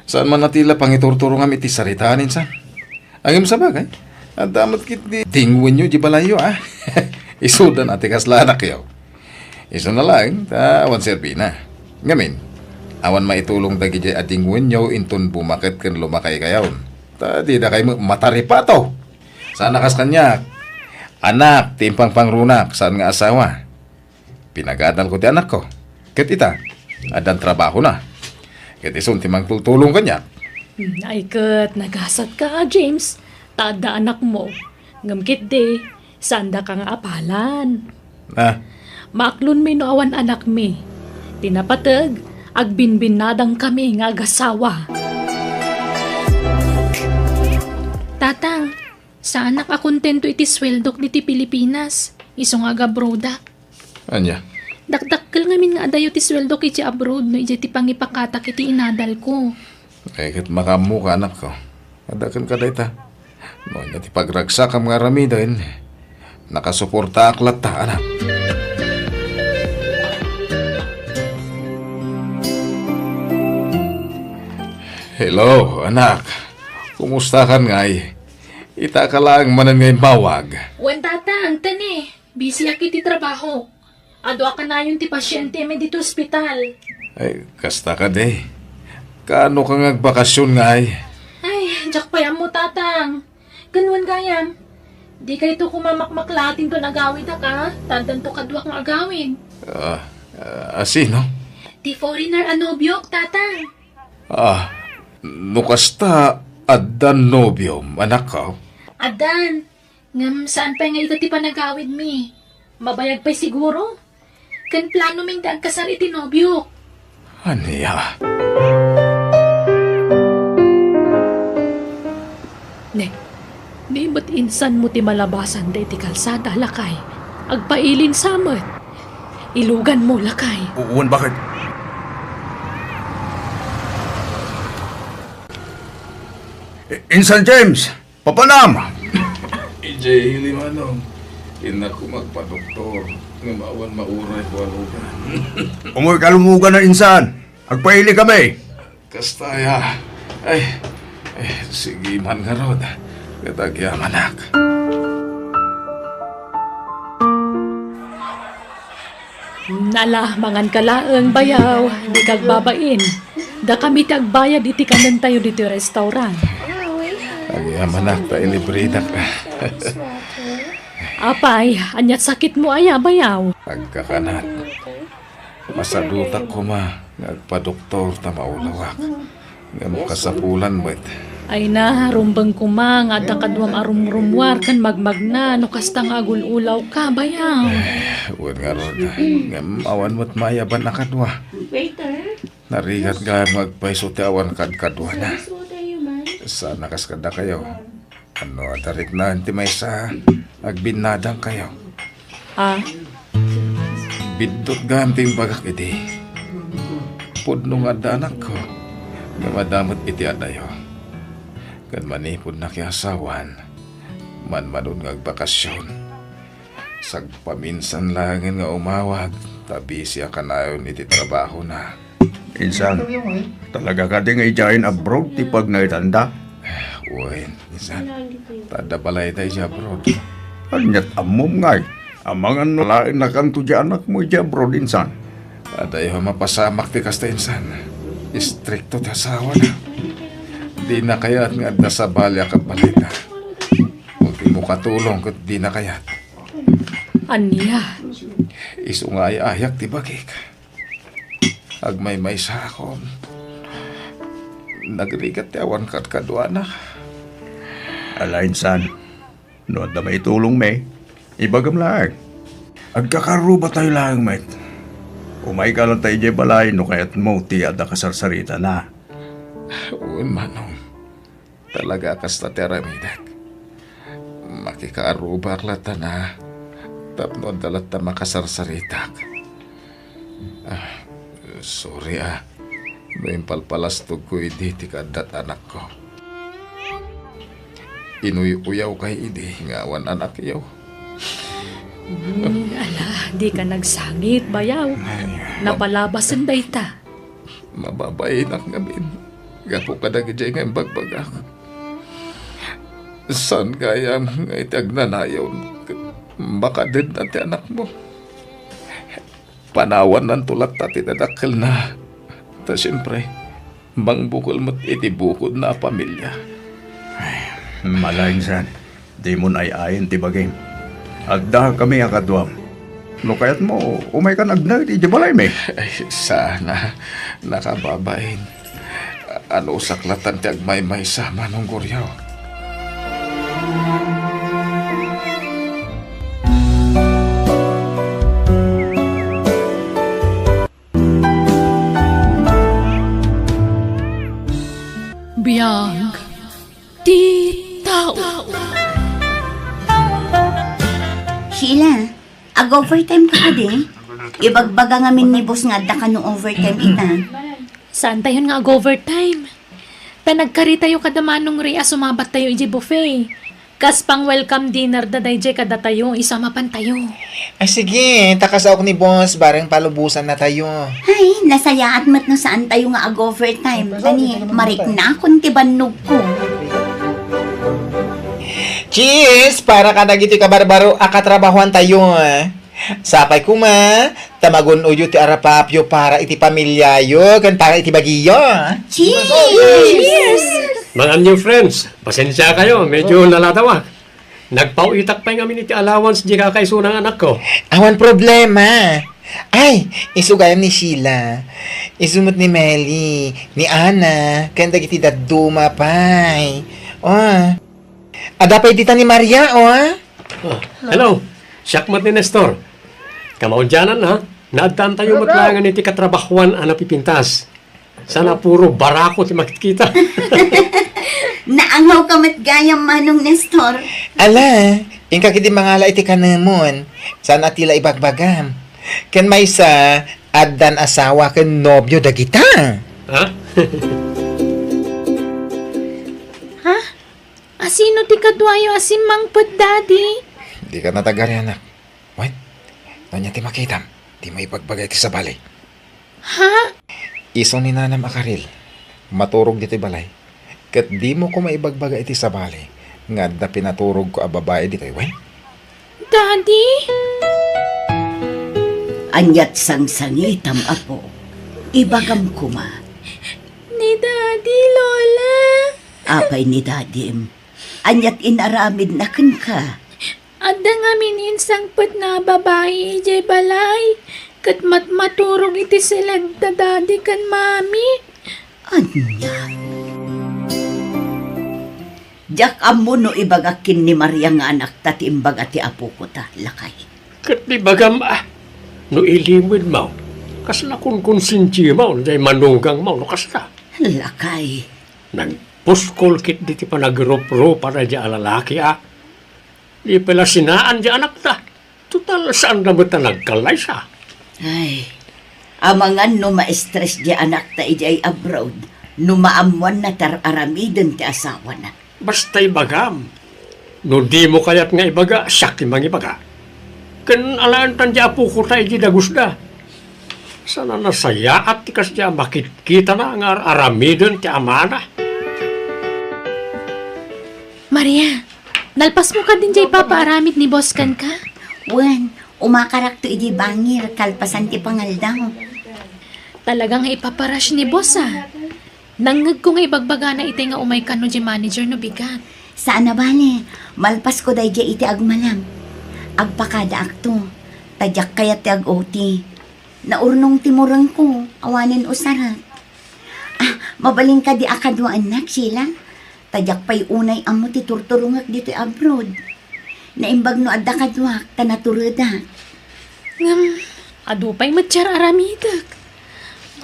Saan man a ti la pangiturturongam iti saritaan, insan. Ngem sabagay, adda met ketdi dingwenyo di balayyo, a. Isuda na ti kasla anakyo. Isuna laeng ta awan serbina. Ngamin, awan maitulong dagidiay a dingwenyo inton bumaket ken lumakaykayon. Ta didakay met mataripato. Saan a kas kaniak. Anak ti impangpangrunak, saan nga asawa. Pinagadalko ti anakko. Ket ita, addan trabahona. Ket isun ti mangtultulong kaniak. Hmm, ay ket, nagasatka, James. Ta adda anakmo. Ngem ketdi, saandaka nga apalan. Ah. Maaklonmi no awan anakmi. Ti napateg, agbinbinnadangkami nga agasawa. Tatang, saanak a kontento iti sueldok diti Pilipinas. Isu nga agabrodak. Ania? Dakdakkel ngamin nga adayo ti sueldok iti abroad no idiay ti pangipakatak iti inadalko. Ay, ket makaammoka, anakko. Adda kenka dayta. No ania ti pagragsakam nga aramiden, nakasuportaak latta, anak. Hello, anak. Kumustakan ngay? Itaka laeng manen nga immawag. Wen, Tatang, tani. Busyak iti trabaho. Adu a kanayon ti pasientemi ditoy ospital. Ay, kasta kadi. Kaano ka nga agbakasyon ngay? Ay, diak pay ammo, Tatang. Ken wen gayam, dikayto koma makmaklaat inton agawidka, ta addanto kaduak nga agawid. Ah, ah, sino? Ti foreigner a nobiok, Tatang. Ah, no kasta, addan nobiom, anakko? Addan. Ngem saan pay nga ita ti panagawidmi? Mabayag pay siguro? Ken planomi nga agkasar iti nobiok. Ania? Ne, di met insanmo ti malabasan daydi kalsada, lakay. Agpailin sa met. Iluganmo, lakay. Wen, bakit? I-, Insan James! Papanam! Idiay ili, Manong. Innak koma agpadoktor, ngem awan mauray ko a lugan. Umoy ka lumugan a, insan. Agpaili kami. Kasta aya. Ay, ay, sige man ngarud. Ket agyamanak. Nala, manganka laeng, bayaw, dika agbabain. Dakami ti agbayad iti kanentayo ditoy restaurant. Agyamanak ta ilibridak. Apay, aniat sakitmo aya, bayaw? Agkakanat. Masadutak koma nga agpadoktor ta maulawak. Ngem kasapulan met. Ay na, rumbeng koma nga adda kaduam a rumrummuar ken magmagna no kasta nga agul-ulawka, bayaw. Eh, wen ngarud, ngem awan met mayaban a kadua. Waiter? Narigat gayam nga agpayso ti awan kadkaduana. Service water, you man? Saan a kas kadakayo. Ano, adda riknaen ti maysa, agbinnadangkayo. Ah? Biddut gayam ti imbagak idi. Pudno nga adda anakko, ngem adda met iti adayo. Ken manipud nakiasawan, manmanon nga agbakasyon. Sagpaminsan laengen nga umawag, ta busy a kanayon iti trabahona. Insan, talaga kadi nga idiayen abroad ti pagnaedanda? Wen, insan. Ta adda balayda idiay abroad. Aniat ammom ngay? Amangan no laennakanto diay anakmo idiay abroad, insan. Adayo a mapasamak ti kasta, insan. Istrikto ti asawana. Dina kayat nga adda sabali a kabalayda. Ket ti makatulong ket dina kayat. Ania? Isu nga ay-ayak ti bagik. Agmaymaysaakon. Nagrigat ti awan kadkaduana. Ala, insan. No adda maitulongmi, ibagam laeng. Agkakarrubatayo laeng met. Umayka latta idiay balay no kayatmo ti adda kasarsaritana. Wen, Manong. Talaga a kasta ti aramidek. Makikaarrubak latta na tapno adda latta makasarsaritak. Ah, sorry, ah. No impalpalastogko idi ti kaaddat anakko. Inuy-uyawkay idi nga awan anakyo. Hmm, ala, dika nagsangit, bayaw. Ay, ma- Napalabasen dayta. Mababainak ngamin. Gapu kadagiti nga imbagbagak. Saan gayam nga iti agnanayon, makadedna ti anakmo? Panawannanto latta ti dadakkelna. Ta siempre, mangbukel met iti bukodna a pamilia. Ay, malainsan, dimon ay-ayen ti bagim. Adda kami a kaduam. No kayatmo, umaykan agna iti balaymi. Ay, saan a, nakababain. Anusak latta ti agmaymaysa, Manong Goryo. Biag ti tao. Sheila, ag-overtime ka kadi? Ibagbaga ngamin ni boss nga adda kano overtime ita. Saantayon nga ag-overtime? Ta nagkaritayo kada Manong Ray a sumabattayo idiay buffet. Kas pang-welcome dinner da daydiay kadatayo, isu a mapantayo. Ay, sige, ta kasaok ni boss, bareng palubosannatayo. Ay, nasayaat met no saantayo nga ag-overtime. Tani, mariknakon ti bannogko. Cheers! Para kadagiti kabarbaro a katrabahoantayo. Sapay koma, ta magun-oyo ti arapapyo para iti pamiliayo ken para iti bagiyo. Cheers! Cheers! Mga new friends, pasensia kayo, medyo naladawak. Nagpauitak pay ngamin iti allowance di kakaisuna nga anakko. Awan problema. Ay, isu gayam ni Sheila. Isu met ni Meli, ni Ana, ken dagiti dadduma pay. Oh. Adda pay dita ni Maria, oh. Ah, hello. Siak met ni Nestor. Kamaudianan, ha? Naaddaantayo met laengen iti katrabahuan a napipintas. Sana puro barako ti makitkita. Naangaw ka met gayam, Manong Nestor. Ala, inka ketdi mangala iti kanemon. Saan a ti la ibagbagam. Ken maysa, addan asawa ken nobio dagita. Ha? Ha? Asino ti kaduayo a simmangpet, Daddy? Dika natagari, anak. Wen, ania ti makitam? Dimo ibagbaga iti sabali. Ha? Isu ni nanam a karil, maturog ditoy balay. Ket dimo koma ibagbaga iti sabali nga adda pinaturogko a babai ditoy, wen? Daddy? Aniat sangsangitam, apo? Ibagam koma. Ni Daddy, Lola. Apay ni Dadim? Aniat inaramidna kenka? Adda ngamin insangpetna a babai idiay balay, ket matmaturog iti seled da Daddy ken Mami. Ania? Diak ammo no ibagak ken ni Maria nga anakta ti imbaga ti apoko ta, lakay. Ket ibagam a, no ilimedmo, kasla konkonsensiamo, no diay manugangmo, no kasta. Lakay. Nagpuskol ketdi ti panagrupropa daydiay a lalaki a. Di pay la sinaan diay anakta. Total, saanda met a nagkallaysa. Ay, amangan no ma-stress diay anakta idiay abroad, no maammoanna ti ar-aramiden ti asawana. Basta ibagam. No dimo kayat nga ibaga, siak ti mangibaga. Ken alaentan diay apokota idiay dagusda. Saan a nasayaat ti kasdiay a makitkitana nga ar-aramiden ti amana. Maria, nalpasmo kadin diay ipapaaramid ni boss kenka? Wen, umakarakto idiay bangir kalpasan ti pangaldaw. Talaga nga ipapa-rush ni boss, a. Nangngegko nga ibagbagana itay nga umay kano diay manager no bigat. Saan a bale, malpasko daydiay iti agmalem. Agpakadaakto, ta diak kayat ti ag-O T. Naurnong ti murengko, awanen usarek. Ah, mabalin kadi a kaduaennak, Sheila? Ta diak pay unay ammo ti turturongek ditoy abroad. Naimbag no adda kaduak, ta naturedak. Ngem, adu pay met ti ar-aramidek.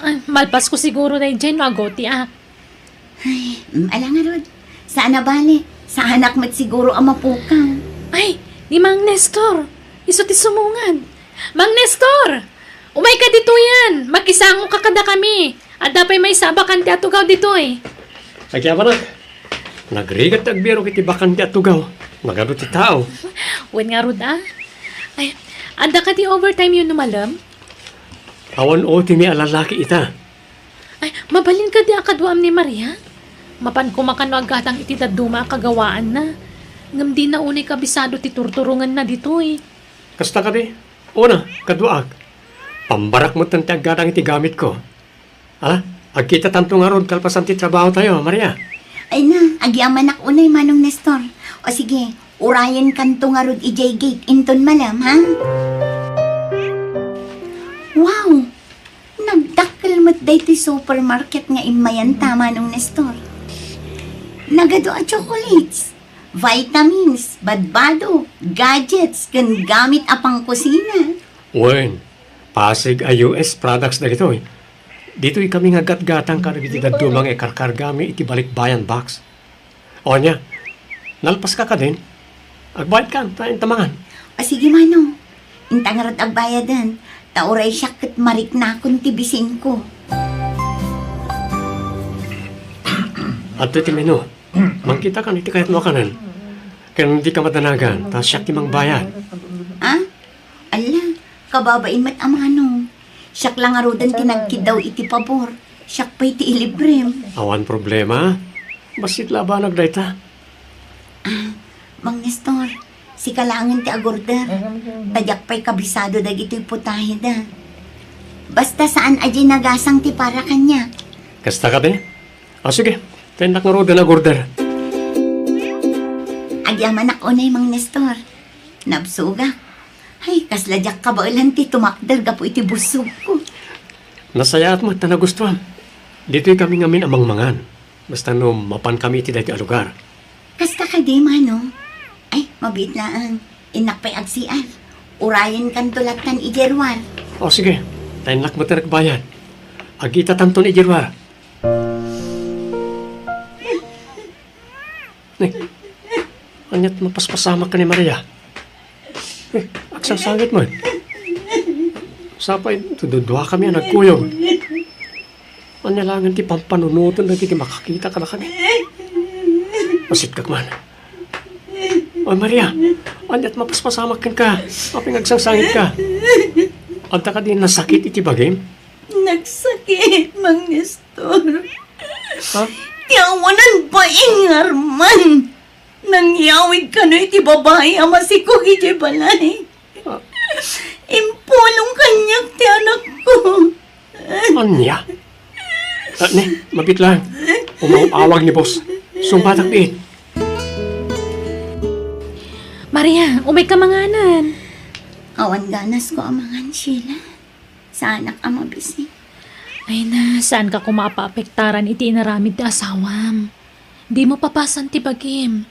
Ah, malpasko siguro daydiay no agotiak. Ay, mm, ala ngarud. Saan a bale. Saanak met siguro a mapukaw. Ay, ni Mang Nestor. Isu ti sumungan. Mang Nestor! Umayka ditoyen! Makisangoka kadakami! Adda pay maysa a bakante a tugaw ditoy. Agyamanak, nagrigat ti agbirok iti bakante a tugaw. Nagadu ti tao. Wen ngarud, a. Ay, adda kadi overtime-yo no malem? Awan O T-mi a lalaki ita. Ay, mabalin kadi a kaduam ni Maria? Mapan koma kano a gatang iti dadduma a kagawaanna. Ngem dina unay kabisado ti turturongenna ditoy. Kasta kadi? Una, kaduaak. Pambarak metten ti aggatang iti gamitko. Ala, agkitatanto ngarud kalpasan ti trabahotayo, Maria. Ay na, agyamanak unay, Manong Nestor. O sige, urayenkanto ngarud idiay gate inton malem, ha? Wow! Nagdakkel met daytoy supermarket nga immayanta, Manong Nestor. Nagadu a chocolates, vitamins, badbado, gadgets, ken gamit a pangkusina. Wen, Pasig a U S products dagitoy. Ditoy kami nga gatgatang kadagiti dadduma nga ikarkargami iti balikbayan box. O ania, nalpaska kadin? Agbayadkan, ta inta mangan. O sige, Manong. Inta ngarud agbayadan, ta uray siak ket mariknakon ti bisinko. Adtoy ti menu. Mangkitakan iti kayatmo a kanen. Ken dika madanagan, ta siak ti mangbayad. Ah? Ala, kababain met a Manong. Siak la ngaruden ti nagkiddaw iti pabor. Siak pay ti ilibrem. Awan problema. Bassit la a banag dayta. Ah, Mang Nestor, sika laengen ti agorder. Ta diak pay kabisado dagitoy putaheda. Basta saan a diay nagasang ti para kaniak. Kasta kadi? O sige, ta innak ngaruden agorder. Agyamanak unay, Mang Nestor. Nabsogak. Ay, kasla diak kabaelan ti tumakder gapu iti bussogko. Nasayaat met ta nagustuam. Ditoy kami ngamin a mangmangan. Basta no mapan kami iti daytoy a lugar. Kasta kadi, Manong? Ay, mabiit laeng. Innak pay agsiar. Urayenkanto lattan idiay ruar. O, sige. Ta innak met agbayad. Agkitatanton idiay ruar. Ne, ania't mapaspasamak ken ni Maria? Eh, agsangsangit man. Sapay, duduakami a nagkuyog. Ania laengen ti pampanunoten dagiti makakita kadakami? Pasitkak man. Oy, Maria, ania't mapaspasamak kenka? Apay nga agsangsangitka? Adda kadi nasakit iti bagim? Nagsakit, Mang Nestor. Ha? Ti awanan bain nga arman. Nangyawid kano iti babai a masikog idiay balay. Ah. Impulong kaniak ti anakko. Ania? Ah, ne, mabiit laeng. Umaw-awag ni boss. Sungbatak biit. Maria, umayka manganen. Awan ganasko a mangan, Sheila. Saanak a mabisi. Ay na, saanka koma a paapektaran iti inaramid ti asawam. Dimo papasan ti bagim.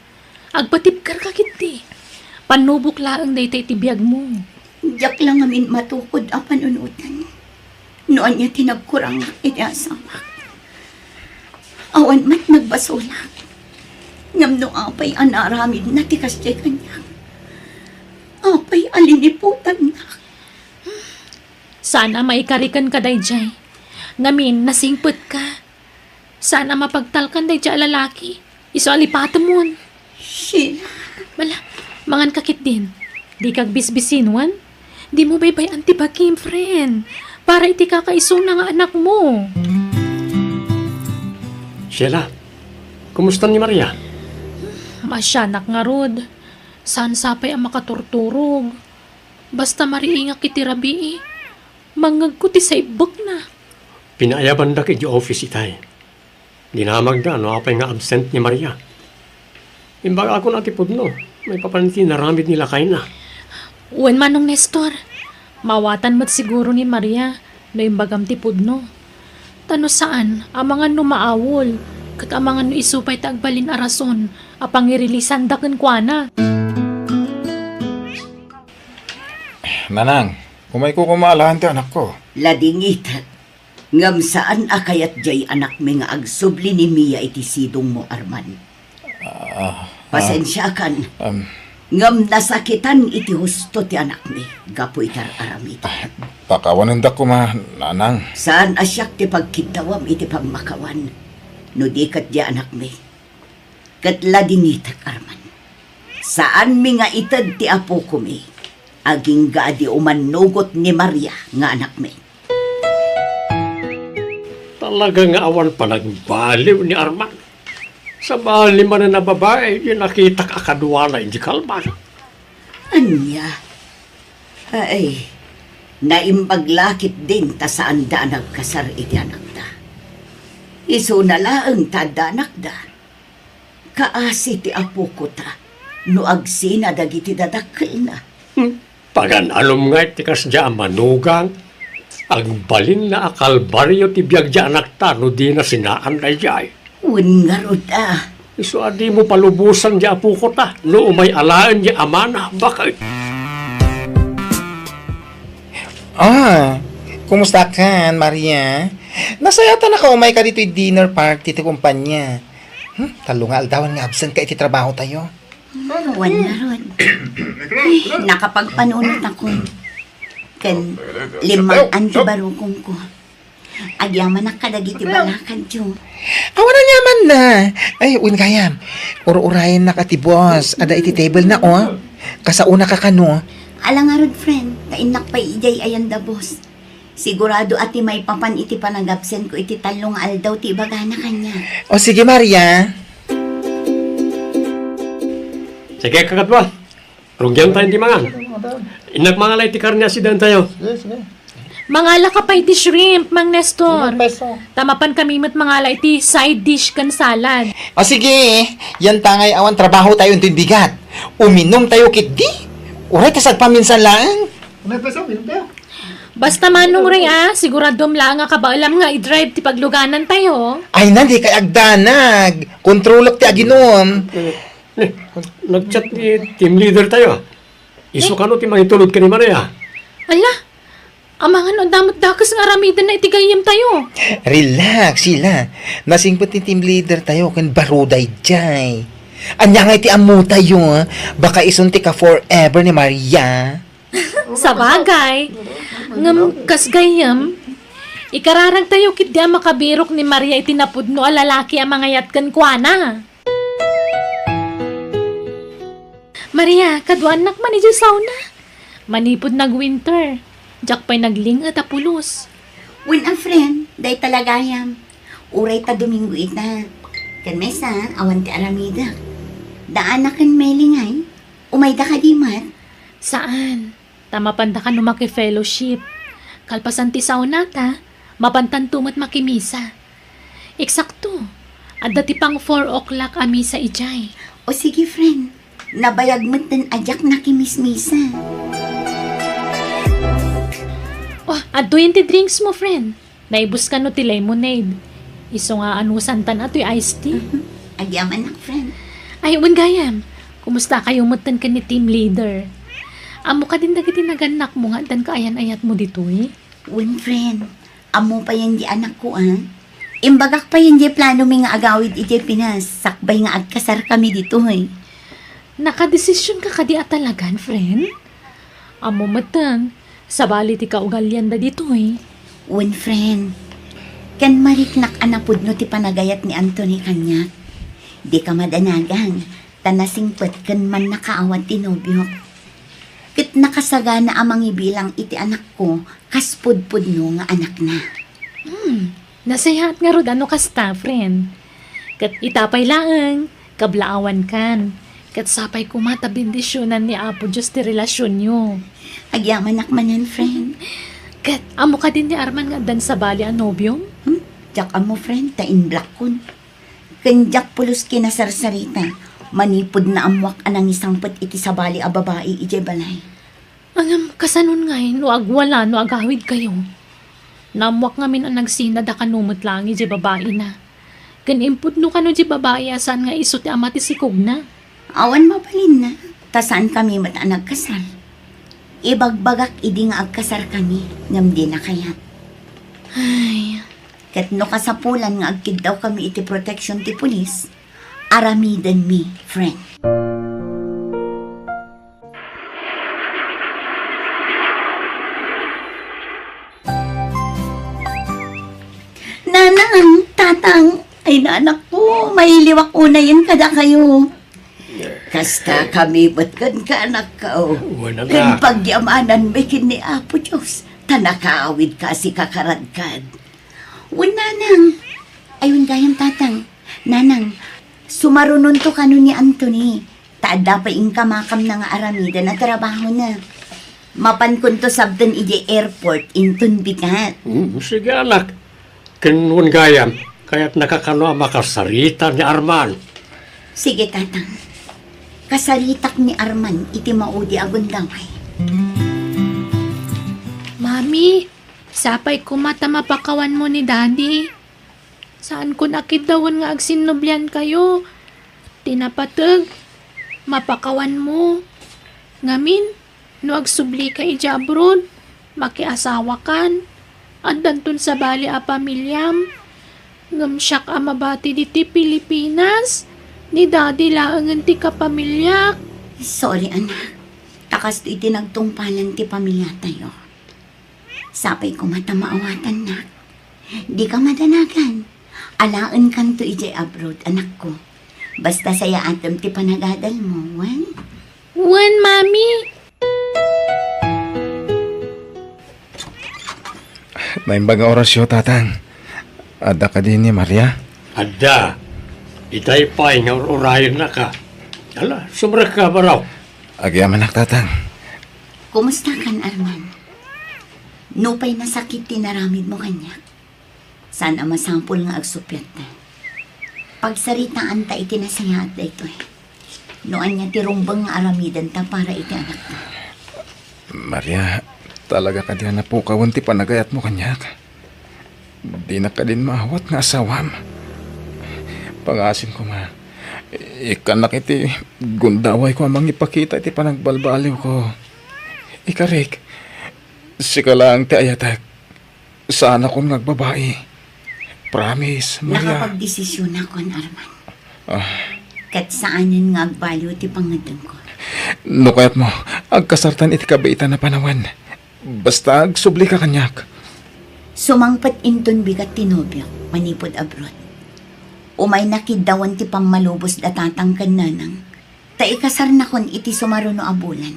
Agpatibkerka ketdi. Pannubok laeng dayta iti biagmo. Diak la ngamin matukod a panunotan no ania ti nagkurangak iti asawak. Awan met nagbasolak. Ngem no apay a naaramidna ti kasdiay kaniak, apay a liniputannak? Saan a maikari kenka daydiay. Ngamin, nasingpetka. Saan a mapagtalkan daydiay a lalaki. Isu a lipatemon. Sheila. Bala, manganka ketdin. Dika agbisbisinwan. Dimo baybay-an ti bagim, friend. Para iti kakaisuna nga anakmo. Sheila, kumusta ni Maria? Maasianak ngarud. Saan sapay a makaturturog. Basta mariingak iti rabii, mangngegko ti saibbekna. Pinaayabandak idiay office itay. Dinamagda no apay nga absent ni Maria. Imbagakon a ti pudno, maipapan iti inaramid ni lakayna. Wen, Manong Nestor, maawatan met siguro ni Maria no imbagam ti pudno. Ta no saan, amangan no maawol, ket amangan no isu pay ti agbalin a rason a pangirilisanda kenkuana. Nanang, umayko koma alaen ti anakko. Ladingitek. Ngem saan a kayat jay anakmi nga agsubli ni Mia iti sidongmo, Arman. Ah, ah, Pasensiakan. Um, Ngem nasakitan iti husto ti anakmi gapu iti ar-aramidek. Ah, pakawanendak koma, Nanang. Saan a siak ti pagkiddawam iti pammakawan, no di ket di anakmi. Ket ladingitek, Arman. Saanmi nga ited ti apokomi, agingga a di umannugot ni Maria nga anakmi. Talaga nga awan panagbaliw ni Arman. Sabali manen a babai, ti nakitak a kaduana iti kalban. Ania? Ay, naimbag la ketdin ta saanda a nagkasar iti anakda. Isuna laeng ta adda anakda. Kaasi ti apokota no agsina dagiti dadakkelna. Hmm. Pagan-alom ngay ti kasdiay a manugang. Agbalinna a kalbario ti biag ti anakta no dina sinaan daydiay. Wen ngarud a. Isu a dimo palubosan ti apokota no umay alaen ti amana, baket. Ah, kumustakan, Maria? Nasayaat a nakaumayka ditoy dinner party ti kumpanya. Hmm, tallo nga aldawan nga absent ka iti trabaho tayo. Wen ngarud. Ay, nakapagpanunotakon. Ken limmagan ti barukongko. Agyamanak kadagiti balakadyo. Awan aniamanna. Ay, wen gayam. Ur-urayennak a ti boss. Adda iti table na, oh. Kasaonaka kano. Ala ngarud, friend. Ta innak pay idiay ayan da boss. Sigurado a ti maipapan iti panagabsentko iti tallo nga aldaw ti ibagana kaniak. O sige, Maria. Sige, kakatwa. Rugian tayo ti mangan. Innak mangala iti karne a sidan tayo. Sige, sige. Mangalaka pay ti shrimp, Mang Nestor. Sige, peso. Ta mapan kami met mangala iti side dish ken salad. O sige, yan ta ngay awan trabaho tayo intoy bigat. Uminum tayo ketdi. Uray ta sagpaminsan laeng. May peso, minum tayo. Basta manong Ray, ah, siguradom laeng a kabaelam nga i-drive ti pagluganan tayo. Ay na, dikay agdanag. Kontrolek ti aginum. Eh, nag-chat ti team leader tayo, ah. Isu kano ti mangitulod ken ni Maria? Ala, amangan no adda met dakes nga aramidenna iti gayyem tayo. Relax, Sheila. Nasingpet ti team leader tayo ken baro daydiay. Ania ngay ti ammo tayo, ah? Baka isun ti ka-forever ni Maria. Sabagay. Ngem kas gayyem, ikararag tayo ketdi a makabirok ni Maria iti napudno a lalaki a mangayat kenkuana. Maria, kaduaannak man idiay sauna. Manipud nag-winter, diak pay nagling-et a pulos. Wen a friend, dayta la gayam. Uray ta Domingo ita. Ken maysa, awan ti aramidek. Daana ken Meli ngay. Umayda kadi met? Saan. Ta mapanda kano maki-fellowship. Kalpasan ti saunata, mapantanto met makimisa. Eksakto, adda ti pang four o'clock a misa idiay. O sige, friend. Nabayag met den a diak nakimismisa. Oh, adtoyen ti drinks mo, friend. Naibus kano ti lemonade. Isu nga anusantan a toy iced tea. Mhm. Agyamanak, friend. Ay, wen gayam. Kumusta kayo metten ken ni team leader? Ammo kadin dagiti nagannakmo nga addan kaayan-ayatmo ditoy? Wen, friend. Ammo payen di anakko, ah. Imbagak payen di planomi nga agawid idiay Pinas, sakbay nga agkasarkami ditoy. Nakadesisionka kadi a talagan, friend? Ammo metten, sabali ti kaugalianda ditoy. Wen, friend. Ken mariknak a napudno ti panagayat ni Anthony kaniak. Dika madanagan, ta nasingpet ken mannakaawat ti nobiok. Ket nakasagana a mangibilang iti anakko kas pudpudno nga anakna. Hmm, nasayaat ngarud a no kasta, friend. Ket ita pay laeng, kablaawankan. Ket sapay koma ta bendisionan ni Apo Dios ti relasionyo. Agyamanak manen, friend. Ket ammo kadin ni Arman nga addan sabali a nobiom? Hmm? Diak ammo, friend, ta inblockon. Ken diak pulos kinasarsarita, manipud naammoak a nangisangpet iti sabali a babai idiay balay. Ngem kasanon ngay no agwala no agawidkayo? Naammoak ngamin a nagsinad a kano met laeng idiay babaina. Ken impudno kano diay babai a saan nga isu ti ama ti sikogna. Awan mabalinna, ta saankami met a nagkasar. Ibagbagak idi nga agkasarkami, ngem dina kayat. Ay. Ket no kasapulan nga agkiddawkami iti protection ti pulis, aramidenmi, friend. Nanang, tatang, ay, nanakko, mailiwak unayen kadakayo. Kasta kami met kenka, anakko. Wen, anak. Ken pagyamananmi ken ni Apo Dios, ta nakaawidka a sika karadkad. Wen, nanang. Ay, wen gayam, tatang. Nanang, sumarunonto kano ni Anthony. Ta adda pay inkamakamna nga aramiden a trabahona. Mapankonto sabten idiay airport inton bigat. Hmm, sige, anak. Ken wen gayam, kayatnaka kano a makasarita ni Arman? Sige, tatang. Kasaritak ni Arman iti maudi a gundaway. Mami, sapay koma ta mapakawanmo ni Daddy. Saankon a kiddawen nga agsinnubliankayo. Ti napateg, mapakawanmo. Ngamin, no agsublika idiay abroad, makiasawakan. Addanton sabali a pamiliam. Ngem siak a mabati ditoy Pilipinas, ni Daddy laengen ti kapamiliak. Sorry, anak. Ta kastoy ti nagtungpalan ti pamiliatayo. Sapay koma ta maawatannak. Dika madanagan. Alaenkanto idiay abroad, anakko. Basta sayaatem ti panagadalmo, wen? Wen, Mami. Naimbag nga orasyo, Tatang. Adda kadi ni Maria? Adda. Itay pay nga ur-urayennaka. Ala, sumrekka, baro. Agyamanak, Tatang. Kumustakan, Arman? Nupay nasakit ti naramidmo kaniak, saan a masapul nga agsuppiatta. Pagsaritaanta iti nasayaat daytoy. No ania ti rumbeng nga aramidenta para iti anakta. Maria, talaga kadi a napukawen ti panagayatmo kaniak? Dinak kadin maawat nga asawam. Pangaasim koma, ikkannak iti gundawayko a mangipakita iti panagbalbaliwko. Ikarik, sika laeng ti ayatek. Saanakon nga agbabai. Promise, Maria. Nakapagdesisyonakon, Arman. Ah. Ket saanen nga agbaliw ti pangngeddengko. No kayatmo, agkasartan iti kabiitan a panawen. Basta agsublika kaniak. Sumangpet inton bigat ti nobiok manipud abroad. Umayna kiddawen ti pammalubos da tatang ken nanang, ta ikasarnakon iti sumaruno a bulan.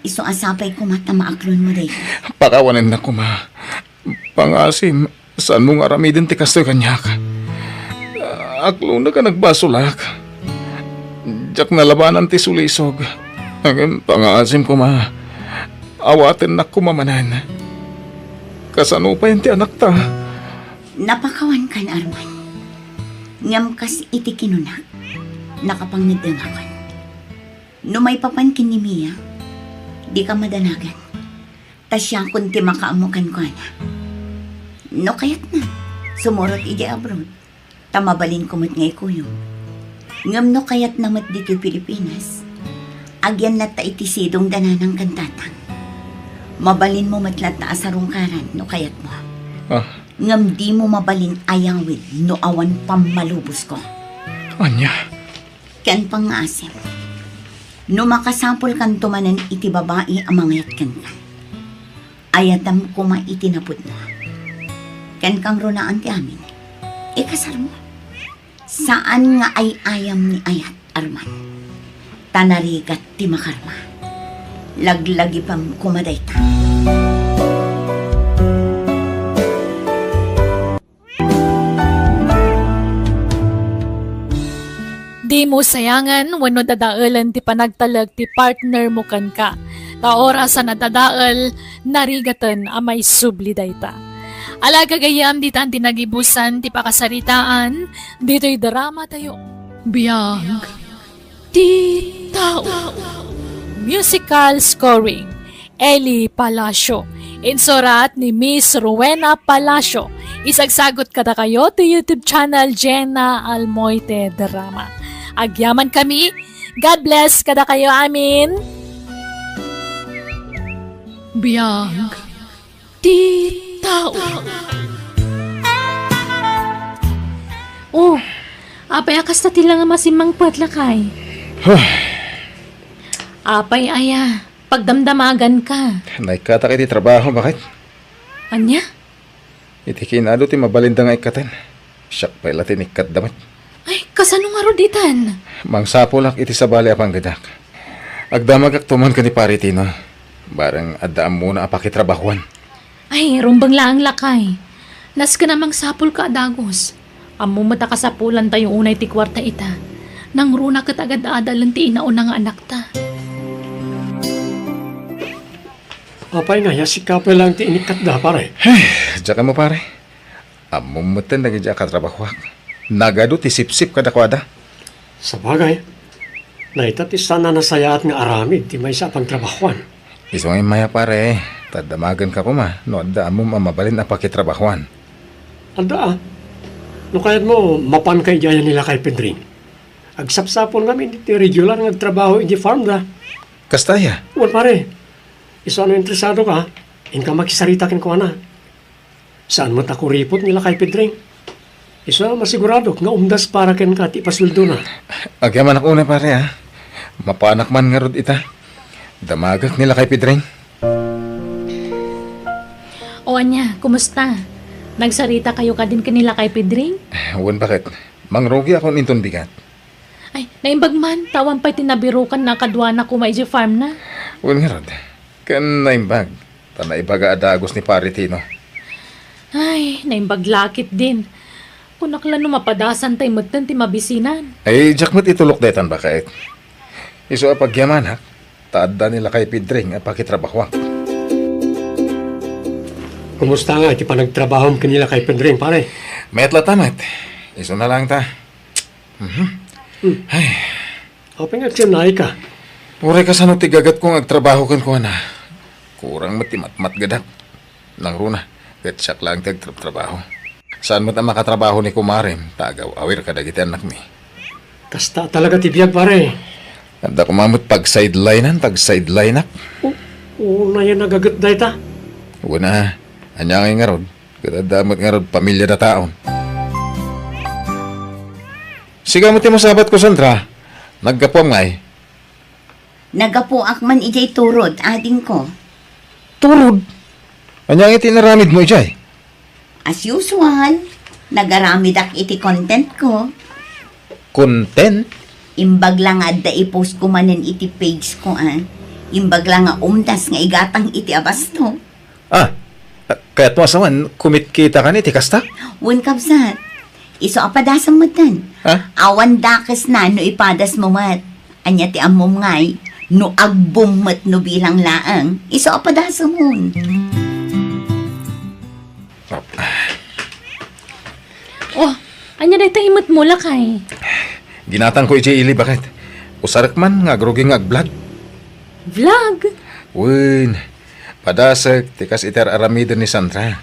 Isu a sapay koma ta maaklonmo dayta. Pakawanennak koma. Pangaasim, saanmo nga aramiden ti kastoy kaniak. Aklonek a nagbasolak. Diak nalabanan ti sulisog. Ngem pangaasim koma, awatennak koma manen. Kasano pay ti anakta? Napakawankan, Arman. Ngem kas iti kinunak, nakapangngeddengakon. No maipapan ken ni Mia, dika madanagan. Ta siakon ti makaammo kenkuana. No kayatna, sumurot idiay abroad, ta mabalinko met nga ikuyog. Ngem no kayatna met ditoy Pilipinas, agyan latta iti sidong da nanang ken tatang. Mabalinmo met latta a sarungkaran no kayatmo. Ah. Ngem dimo mabalin ayawid no awan pammalubosko. Ania? Ken pangngaasim, no makasapulkanto manen iti babai a mangayat kenka, ayatem koma iti napudno. Ken kangrunaan ti amin, ikasarmo. Saan nga ay-ayam ni ayat, Arman. Ta narigat ti makarma. Laglagipem koma dayta. Dimo sayangen wenno dadaelen ti panagtalek ti partner mo kenka. Ta oras a nadadael, narigaten a maisubli dayta. Ala, gagayyem, ditan ti nagibusan ti pakasaritaan ditoy drama tayo. Biag ti tao. Musical scoring, Eli Palacio. Insurat ni Miss Rowena Palacio. Isagsagut kadakayo ti YouTube channel Jenna Almoite Drama. Agyaman kami. God bless kadakayo amin. Biag ti tao. Oh, apay a kasta ti la nga masimmangpet, lakay? Apay aya, pagdamdamagan ka? Naikkatak iti trabaho, baket. Ania? Iti kinado ti mabalinda nga ikkaten. Siak pay la ti nikkatda met. Ay, kasano ngarud itan? Mangsapulak iti sabali a panggedak. Agdamagakto man ken ni Pare Tino. Bareng adda ammona a pakitrabahuan. Ay, rumbeng laeng, lakay. Nasken a mangsapulka a dagus. Ammom met a kasapulantayo unay ti kuarta ita. Nangruna ket agad-adalen ti inauna nga anakta. Apay nga, ya sika pay laeng ti inikkatda, pare? Ay, diak ammo, pare. Ammom metten dagiti a katrabahoak. Nagadu ti sipsip kadakuada. Sabagay, dayta ti saan a nasayaat nga aramid ti maysa a pagtrabahoan. Isu nga immay a, pare, ta damagenka koma no adda ammom a mabalin a pakitrabahoan. Adda, a. No kayatmo, mapanka idiay a ni Lakay Pedring. Agsapsapul ngamin iti regular nga agtrabaho iti farm da. Kasta aya? Wen, pare. Isu a no interesadoka, inka makisarita kenkuana. Saan met a kuripot ni Lakay Pedring. Isu a masiguradok nga umdas para kenka ti ipasueldona. Agyamanak unay, pare, a. Mapanak man ngarud ita. Damagek ni Lakay Pedring. O ania, kumusta? Nagsaritakayo kadin ken ni Lakay Pedring? Wen, baket. Mangrugiakon inton bigat. Ay, naimbag man, ta awan pay ti nabirukanna a kaduana koma idiay farmna. Wen ngarud, ken naimbag, ta naibaga a dagus ni Pare Tino. Ay, naimbag la ketdin. Kunak la no mapadasantay metten ti mabisinan. Ay, diak met itulok daytan, baket. Isu a pagyamanak, ta adda ni Lakay Pedring a pakitrabahoak. Kumusta nga iti panagtrabahom ken ni Lakay Pedring, pare? Met latta met. Isuna laeng ta. Mhm. Hmm. Ay. Apay nga agsinnayka? Uray kasano ti gagatko nga agtrabaho kenkuana. Kurang met ti matmatgedak. Nangruna, ket siak laeng ti agtrabtrabaho. Saan met a makatrabaho ni kumarem, ta agaw-awir kadagiti annakmi. Kasta talaga ti biag, pare. Adda koma met pag-sidelinean, pag-sidelineak. O, unayen a gaget dayta. Wen a, ania ngay ngarud, ket adda met ngarud pamiliada taon. Sika met ti masabatko, Sandra. Naggapuam ngay? Naggapuak man idiay turod, adingko. Turod? Ania ngay ti inaramidmo idiay? As usual, nagaramidak iti contentko. Content? Imbag la nga adda i-post ko manen iti pageko, a. Imbag la nga umdas nga igatang iti abasto. Ah, kayatmo a sawen, kumitkita kano iti kasta? Wen, kabsat. Isu a padasem metten. Ha? Awan dakesna no ipadasmo met. Ania ti ammom ngay? No agbom met no bilang laeng, isu a padasemon. Oh, ania dayta imetmo, lakay? Ginatangko idiay ili, baket. Usarek man nga agrugi nga ag-vlog. Vlog? Wen, padasek ti kas iti ar-aramiden ni Sandra.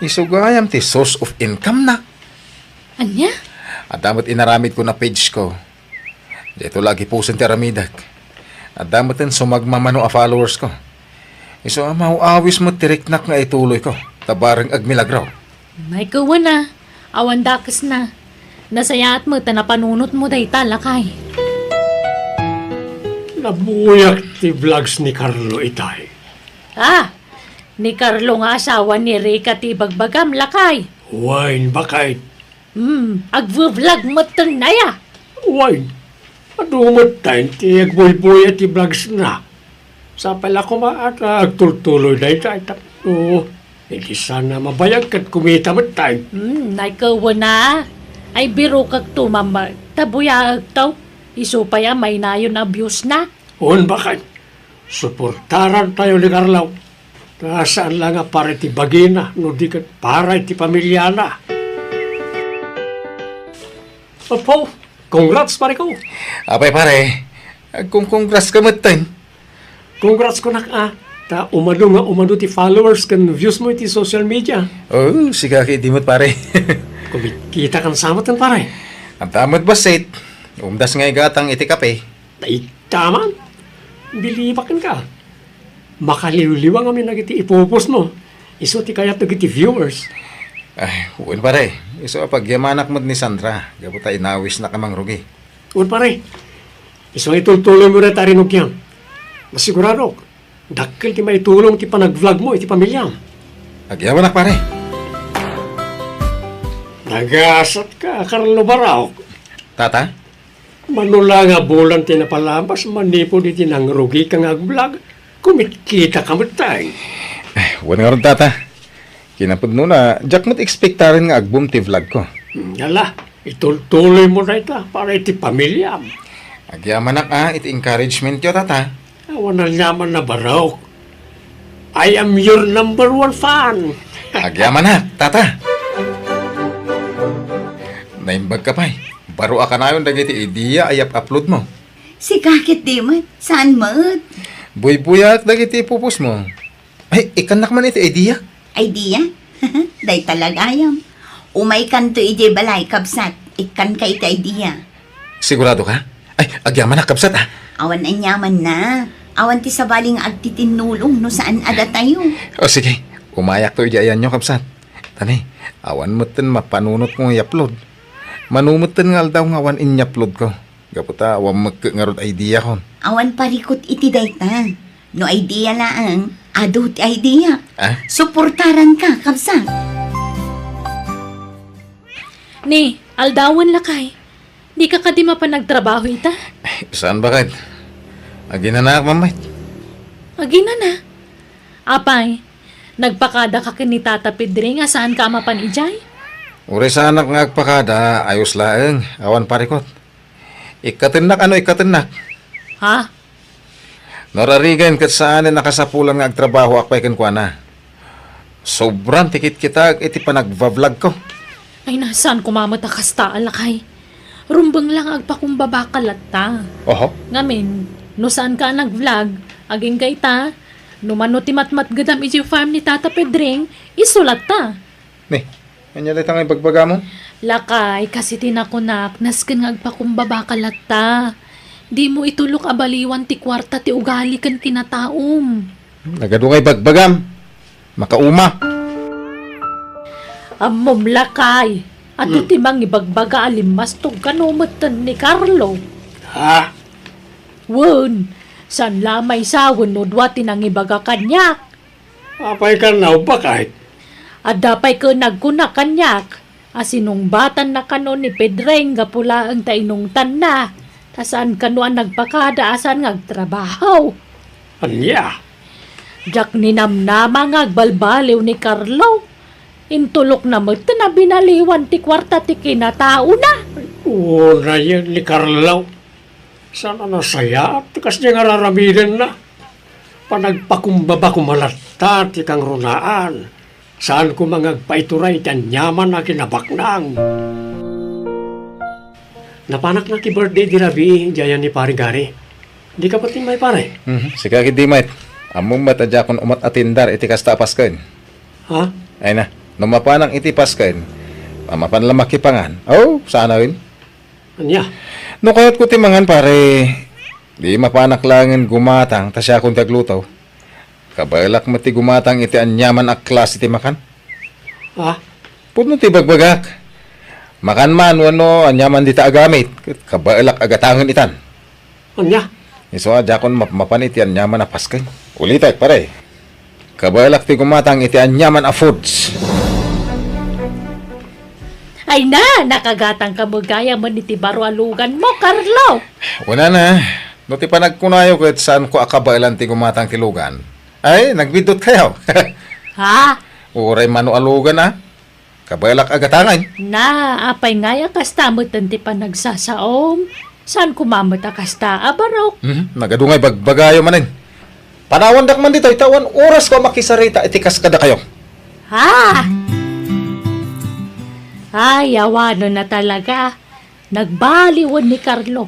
Isu gayam ti source of income na. Ania? Adda met inaramidko a pageko. Daytoy la agiposten ti aramidek. Adda metten sumagmamano a followersko. Isu a maw-awis met ti riknak nga ituloyko, ta bareng agmilagro. Maikewen a, awan dakesna. Nasayaat met ta napanunotmo dayta, lakay. Nabuyak ti vlogs ni Carlo itay. Ah, ni Carlo nga asawa ni Rica ti ibagbagam, lakay. Wen, baket. Hmm, agvi-vlog metten aya. Wen, adu metten ti agbuybuya ti vlogsna. Sapay la koma a ta agtultuloy dayta, tapno iti saan a mabayag ket kumita metten. Hmm, naikewen a. Ay, birokekto, mama. Ta buyaekto. Isu pay a mainayon a viewsna. Wen, baket. Suportarantayo ni Carlo. Ta saan la nga para iti bagina, no di ket para iti pamiliana. Apo, congrats, pareko. Apay, pare, agkon-congrats ka metten. Congrats kunak a, ta umadu nga umadu ti followers ken views mo iti social media. Oh, sika ketdi met, pare. Kumitkita kan sa metten, pare. Adda met bassit. Umdas nga igatang iti kape. Dayta man. Bilibak kenka. Makaliwliwa ngamin dagiti ipupusmo. Isu ti kayat dagiti viewers. Ay, wen pare. Isu a pagyamanak met ni Sandra, gapu ta inawisnak a mangrugi. Wen pare. Isu nga itultuloymo dayta a rinugiam. Masiguradok, dakkel ti maitulong ti panag-vlogmo iti pamiliam. Agyamanak, pare. Nagasatka, Carlo Baraok. Tata? Mano la nga bulan ti napalabas manipud iti nangrugika nga ag-vlog, kumitkitaka met, tay. Eh, wen ngarud, tata. Kinapudnona, diak met ekspektaren nga agbom ti vlogko. Hmm, ala, itultuloymo dayta para iti pamiliam. Agyamanak a iti encouragementyo, tata. Awan aniaman a Baraok. I am your number one fan. Agyamanak, tata. Naimbagka pay. Baro a kanayon dagiti idea a iyap-uploadmo. Sika ketdi met, saan met? Buybuyaak dagiti ipupusmo. Ay, ikkannak man iti idea. Idea? Dayta la gayam. Umaykanto idiay balay, kabsat. Ikkanka iti idea. Siguradoka? Ay, agyamanak, kabsat, a. Awan aniamanna. Awan ti sabali nga agtitinnulong no saan a datayo. O, sige. Umayakto idiay ayanyo, kabsat. Tani, awan metten mapanunotko nga i-upload. Mano metten nga aldaw nga awan inyuploadko. Gapu ta awan mekket ngarud ideakon. Awan parikut iti dayta. No idea laeng, adu ti idea. Ah? Suportaranka, kabsat. Ni, aldawen lakay. Dika kadi mapan agtrabaho ita? Saan baket? Aginanaak man met. Aginana? Apay, nagpakadaka ken ni Tata Pedring a saanka a mapan idiay? Uray saanak nga agpakada, ayos laeng, awan parikut. Ikkatennak, ano, ikkatennak? Ha? No rarigen ket saanen a kasapulan nga agtrabahoak pay kenkuana. Sobran ti kitkitaek iti panagbablogko. Ay, na, saan koma met a kasta, lakay. Rumbeng la nga agpakumbabaka latta. Oho. Ngamin, no saanka a nag-vlog, agingga ita, no mano ti matmatgedam idiay farm ni Tata Pedring, isu latta. Ni, ania dayta nga ibagbagamo? Lakay, kas iti nakunak, nasken nga agpakumbabaka latta. Dimo itulok a baliwan ti kuarta ti ugali ken kinataom. Nagadu nga ibagbagam. Makauma. Ammom, lakay, adu Hmm. ti mangibagbaga a limmastog kano metten ni Carlo. Ha? Wen, saan la maysa wenno dua ti nangibaga kaniak. Apay kano, baket? Adda pay ken nagkuna kaniak a sinungbatanna kano ni Pedring gapu laeng ta inungtanna, ta saan kano a nagpakada a saan nga agtrabaho. Ania? Diak ninamnama nga agbalbaliw ni Carlo. Intulokna met a binaliwan ti kuarta ti kinataona. Unayen ni Carlo. Saan a nasayaat ti kasdiay nga ar-aramidenna. Panagpakumbaba koma latta ti kangrunaan. Saan koma nga agpaituray ti aniaman a kinabaknang. Napanak nga ki-birthday idi rabii, diay ni Pare Gary. Dika pati may pare? Mhm. Sika ketdi met. Ammom met a diakon umat-atindar iti kasta a pasken. Ha? Ay na, no mapanak iti pasken, mapan la makipangan. Oh, saan a wen? Ania? No kayatko ti mangan, pare, di mapanak laengen gumatang ta siakon ti agluto. Kabaelak met ti gumatang iti aniaman a klase ti makan. Ha? Pudno ti ibagbagak. Makan man wenno aniaman dita a gamit, ket kabaelak a gatangen itan. Ania? Isu a diakon mapmapan iti aniaman a pasken. Ulitek, pare. Kabaelak ti gumatang iti aniaman a foods. Ay na, nakagatangka met gayam iti baro a luganmo, Carlo. Wen a, no ti panagkunayo ket saanko a kabaelan ti gumatang ti lugan. Ay, nagbiddutkayo. Ha? Uray mano a lugan, a. Kabaelak a gatangen. Na, apay ngay a kasta metten ti panagsasaom? Saan koma met a kasta a barok? Mhm, nagadu nga ibagbagayo manen. Panawandak man ditoy ta awan orasko a makisarita iti kas kadakayo. Ha? Ay, awanen a talaga. Nagbaliwen ni Carlo.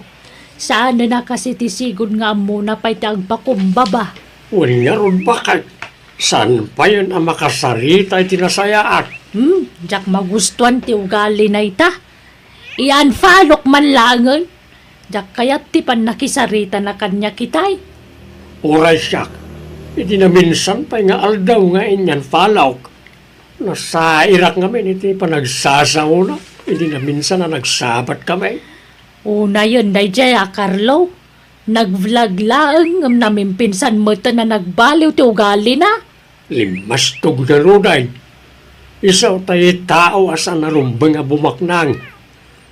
Saanen a kas iti sigud nga ammona pay ti agpakumbaba. Wen ngarud, baket, saan payen a makasarita iti nasayaat? Hmm, diak magustuan ti ugalina ita. I-unfollowk man laengen. Diak kayat ti pannakisaritana kaniak itay. Uray siak, Idi naminsan pay nga aldaw nga inian-followk, nasairak ngamin iti panagsasaona idi naminsan a nagsabat kami. Unayen daydiay a Carlo, nag-vlog laeng ngem namimpinsan metten a nagbaliw ti ugalina. Limmastog ngaruden. Isu tay tao a saan a rumbeng a bumaknang.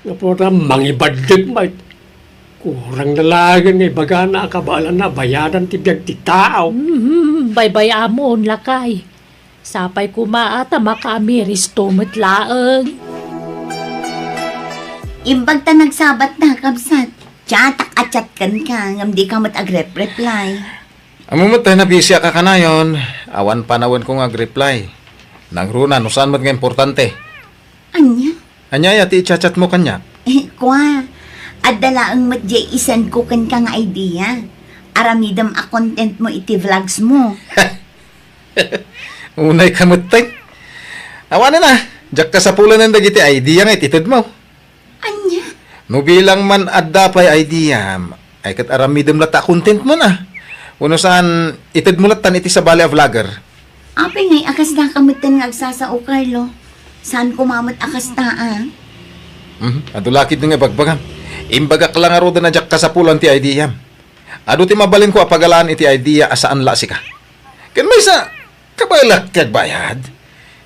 Gapu ta mangibaddeg met. Kurang na laengen nga ibagana a kabaelanna a bayadan ti biag ti tao. Mhm, baybay-amon, lakay. Sapay koma a ta makaamiristo met laeng. Imbag ta nagsabatna, kabsat. Chatak a chat kenka, ngem dika met agrep-reply. Ammom met ta nabisiak a kanayon, awan panawenko nga agreply. Nangruna no saan met nga importante. Ania? Ania aya ti i-chat-chatmo kaniak? Eh, kua, adda laeng met diay i-sendko kenka nga idea. Aramidem a contentmo iti vlogsmo. Unayka metten. Awanen a, diak kasapulanen dagiti idea nga ititedmo. Ania? No bilang man adda pay idea, ay ket aramidem latta a contentmon a. Wenno saan, itedmo lattan iti sabali a vlogger. Apay ngay a kasdaka metten nga agsasao, Carlo? Saan koma met a kasta a? Mhm, adu la ketdi nga ibagbagam. Imbagak la ngaruden a diak kasapulan ti ideam. Adu ti mabalinko a pagalaan iti idea a saan la a sika. Ken maysa, kabaelak ti agbayad.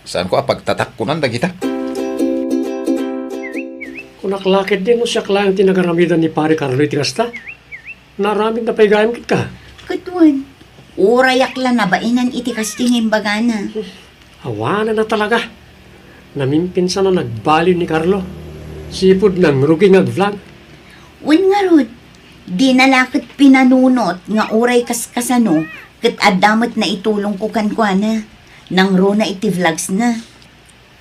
Saanko a pagtatakkonan dagita. Kunak la ketdi no siak laeng ti nagaramidan ni Pare Carlo iti kasta. Naaramidna pay gayam kenka. Ket wen, urayak la nabaenan iti kasdi nga imbagana. Awanen a talaga. Namimpinsan a nagbaliw ni Carlo. Sipud nangrugi nga ag-vlog. Wen ngarud, dina la ket pinanunot nga uray kaskasano ket adda met naitulongko kenkuana. Nangruna iti vlogsna.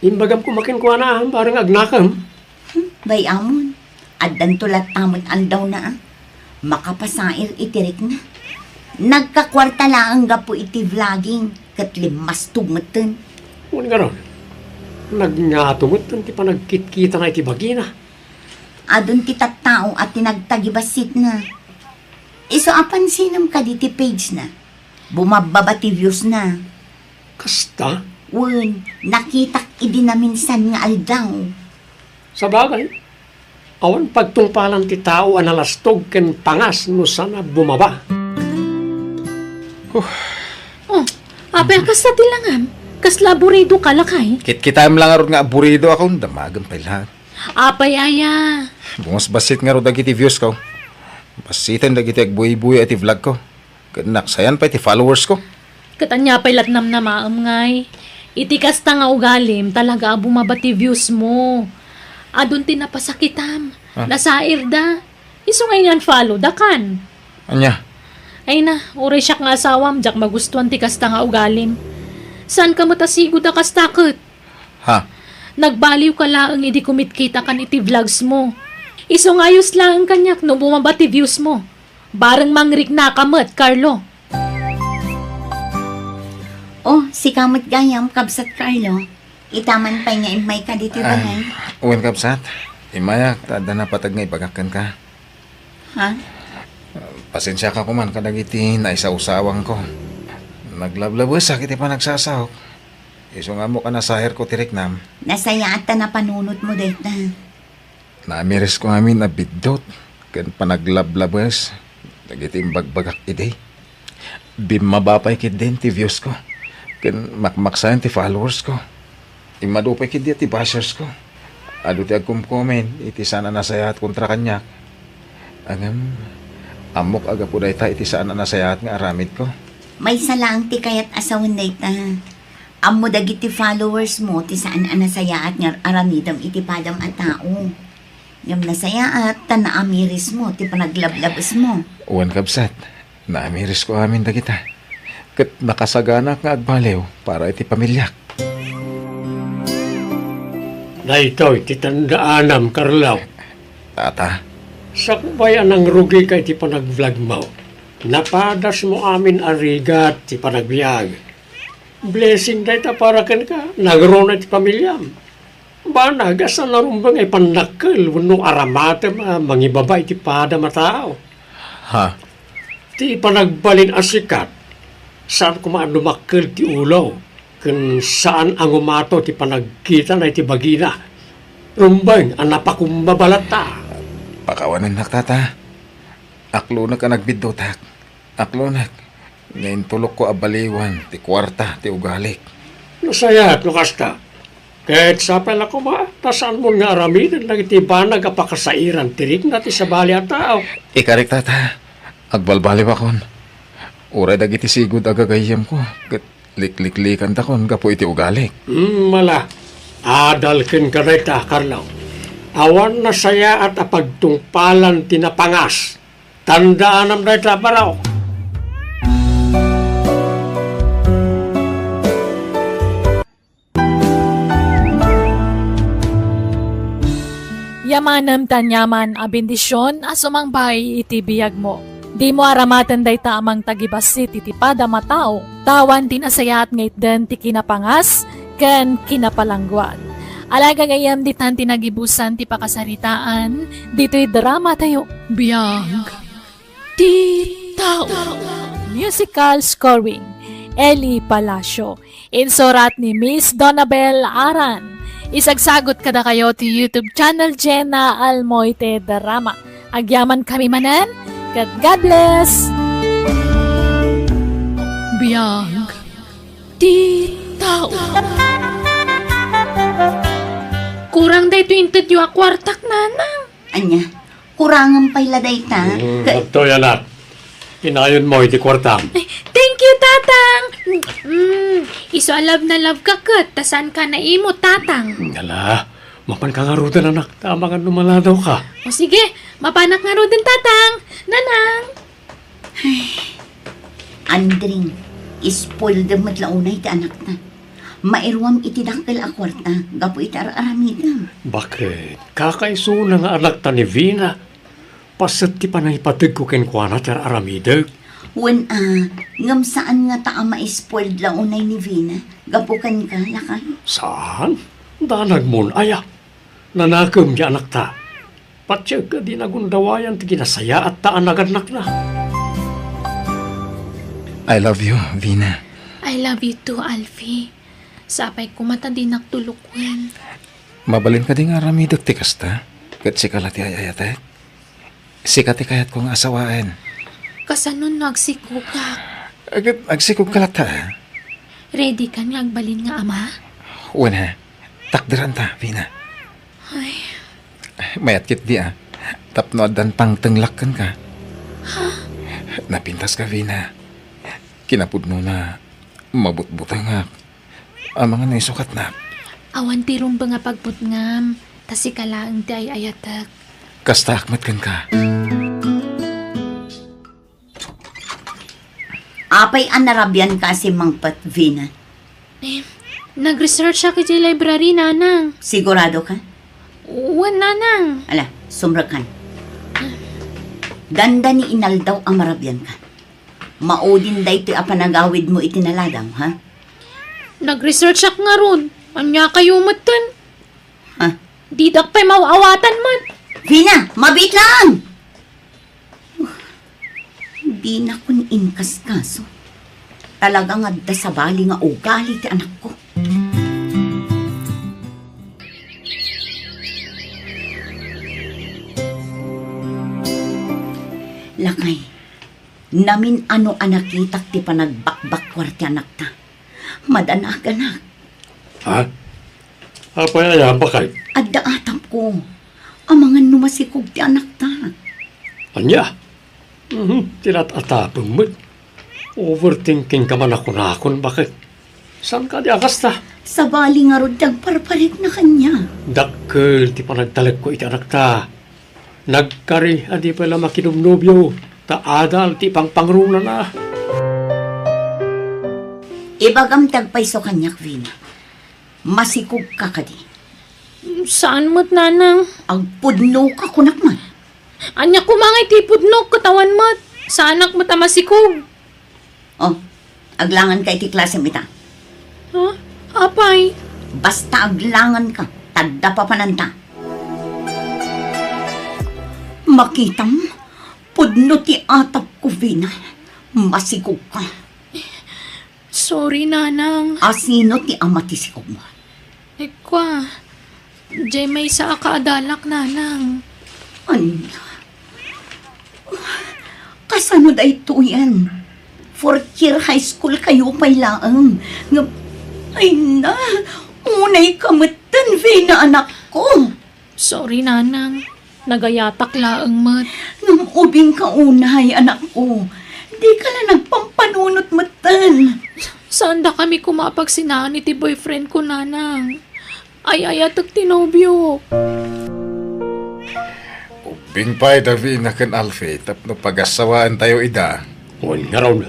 Imbagam koma kenkuana, bareng agnakem. Hmm, bay-amon. Addanto latta met aldawna a. Makapasair iti rikna. Nagkakuarta laeng gapu iti vlogging, ket limmastog metten. Wen ngarud, nagngato metten ti panagkitkitana iti bagina. Adun ti tattao a tinagtagibasitna. Isu a pansinem kadi ti page na. Bumabbaba ti views na. Kasta? Wen, nakitak idi naminsan nga aldaw. Sabagay, awan pagtungpalan ti tao a nalastog ken pangas no saan a bumaba. Huh. Oh, apay a kasta ti langam? Kasla aburido ka, lakay? Kitkitaem la ngarud nga aburido ako, damagem pay laeng. Apay aya? Bumasbassit ngarud dagiti views ko. Bassiten dagiti agbuybuya iti vlog ko. Ket naksayan pay ti followers ko. Ket ania pay lat namnamaem ngay? Iti kasta nga ugalim, talaga a bumaba ti views mo. Adun ti napasakitam. Ah. Nasairda. Isu nga in-unfollow da kan. Ania? Ay na, uray siak nga asawam, diak magustuan ti kasta nga ugalim. Saan ka met a sigud a kasta ket? Ha? Nagbaliw ka laeng idi kumitkita kan iti vlogs mo. Isu nga ayos laeng kaniak no bumaba ti views mo. Bareng mangrikna ka met, Carlo. Oh, sika met gayam, Kabsat Carlo. Ita man pay nga immayka ditoy balay. Wen, Kabsat. Immayak, ta adda napateg nga ibagak kenka. Ha? Pasensiaka koman kadagiti naisawsawangko. Naglablabesak iti panagsasaok. Isu nga ammok a nasairko ti riknam. Nasayaat ta napanunotmo dayta. Naamirisko amin a biddut ken panaglablabes dagiti imbagbagak idi. Bimmaba pay ketdin ti views ko ken makmaksayan ti followers ko. Immadu pay ketdi ti bashers ko. Adu ti agkomkomen iti saan a nasayaat kontra kaniak. Ngem, ammok a gapu dayta iti saan a nasayaat nga aramidko. Maysa laeng ti kayat a sawen dayta. Ammo dagiti followers mo ti saan a nasayaat nga aramidem iti padam a tao. Ngem nasayaat ta naamiris mo ti panaglablabes mo. Wen, kabsat, naamiris ko amin dagita. Ket nakasaganak nga agbaliw para iti pamiliak. Daytoy ti tandaanam, Carlo. Tata. Sakbay a nangrugika iti panagvlog mo, napadas mo amin a rigat ti panagbiag. Blessing dayta para kenka, nagruna iti pamiliam. Banag a saan a rumbeng a ipannakkel wenno aramatem a mangibaba iti padam a tao. Ha? Ti ipanagbalin a sikat, Saan koma a dumakkel ti ulo, ken saan a ngumato ti panagkitana iti bagina. Rumbeng a napakumbaba latta. Pakawanennak, Tata. Aklonek a nagbiddutak. Aklonek nga intulokko a baliwan ti kuarta ti ugalik. Nasayaat no kasta. Ket sapay la koma, ta saanmon nga aramiden dagiti banag a pakasairan ti rikna ti sabali a tao. Ikarik, Tata. Agbalbaliwakon. Uray dagiti sigud a gagayyemko ket likliklikantakon gapu iti ugalik. Hmm, mala. Adal kenka dayta, Carlo. Awan nasayaat a pagtungpalan ti napangas. Tandaanam dayta, barok. Yamanem ti aniaman a bendision a sumangbay iti biagmo. Dimo aramaten dayta a mangtagibassit iti padam a tao, ta awan ti nasayaat nga itden ti kinapangas ken kinapalangguad. Ala, gagayyem, ditan ti nagibusan ti pakasaritaan ditoy dramatayo. Biag ti tao. Musical scoring, Eli Palacio. Insurat ni Miss Donabel Aran. Isagsagut kadakayo ti YouTube channel Jenna Almoite Drama. Agyamankami manen, ket God bless! Biag ti tao. Kurang daytoy intedyo a kuartak, nanang. Ania? Kurangem pay la dayta? Mm, Ka- adtoy, anak. Inayonmo iti kuartam. Ay, thank you, Tatang. Mm, isu a love na love ka ket, ta saanka naimut, Tatang. Ala, mapanka ngaruden, anak, ta amangan no maladawka. O sige, mapanak ngaruden, Tatang. Nanang. Ay, Andring, spoiled met la unay ti anakta. Mairuam iti dakkel a kuarta gapu iti ar-aramidem. Baket? Kakaisuna nga anakta ni Vina. Paset ti panangipategko kenkuana ti ar-aramidek. Wen a, ngem saan ngata a ma-spoiled la unay ni Vina gapu kenka, lakay? Saan? Danagmon aya. Nanakem ti anakta. Patiek a di nagundawayan ti kinasayaatta a nagannakna. I love you, Vina. I love you too, Alfie. Sapay koma ta dinak tulokwen. Mabalin kadi nga aramidek ti kasta? Ket sika la ti ay-ayatek? Sika ti kayatko nga asawaen. Kasano no agsikogak? Ket agsikogka latta, a? Ready ka nga agbalin nga ama? Wen, a. Takderanta, Vina. Ay. Mayat ketdi, a. Tapno addan pangtenglak kenka. Ha? Napintaska, Vina. Kinapudnona, mabutbutengak. Amangan no isukatnak. Awan ti rumbeng a pagbutngam, ta sika laeng ti ay-ayatek. Kastaak met kenka. Apay a narabianka a simmangpet, Vina? Eh, nag-researchak iti library, nanang. Sigurado ka? Wen, nanang. Ala, sumrekkan. Dandani inaldaw a marabianka. Maudin daytoy a panagawidmo iti naladaw, ha? Nag-researchak ngarud. Ania kayo metten? Ha? Didak pay maw-awatan man. Vina, mabiit laeng! Dinakon inkaskaso. Talaga nga adda sabali nga ugali ti anakko. Lakay, namin-ano a nakitak ti panagbakbakkuar ti anakta. Madanaganak. Ha? Apay aya, baket? Adda atapko. Amangan no masikog ti anakta. Ania? Mhm, ti lat-atapem met. Overthinking ka man a kunakon, baket? Saan kadi a kasta? Sabali ngarud ti agparparikna kaniak. Dakkel ti panagtalekko iti anakta. Nagkari a di pay la makinobnobio, ta adal ti pangpangrunana. Ibagam ti agpayso kaniak, Vina. Masikogka kadi? Saan met, nanang. Agpudnoka, kunak man. Ania koma nga iti pudnok ket awan met? Saanak met a masikog. Oh, aglanganka iti klasem ita. Ha? Apay? Basta aglanganka, ta adda papananta. Makitam, pudno ti atapko, Vina. Masikogka. Sorry, Nanang. A, sino ti ama ti sikog mo? Ay, kua, diay maysa a kaadalak, Nanang. Ania? Kasano daytoyen? Fourth year high school kayo pay laeng. Ngem, ay na, unay ka metten, Vina, anakko. Sorry, Nanang. Nagayatak laeng met. Ngem ubingka unay, anakko. Dika la nagpampanunot metten. Saandakami koma a pagsinaan iti boyfriend ko, Nanang. Ay-ayatek ti nobiok. Ubing pay da Vina ken Alfie tapno pagassawaentayo ida. Wen ngarud.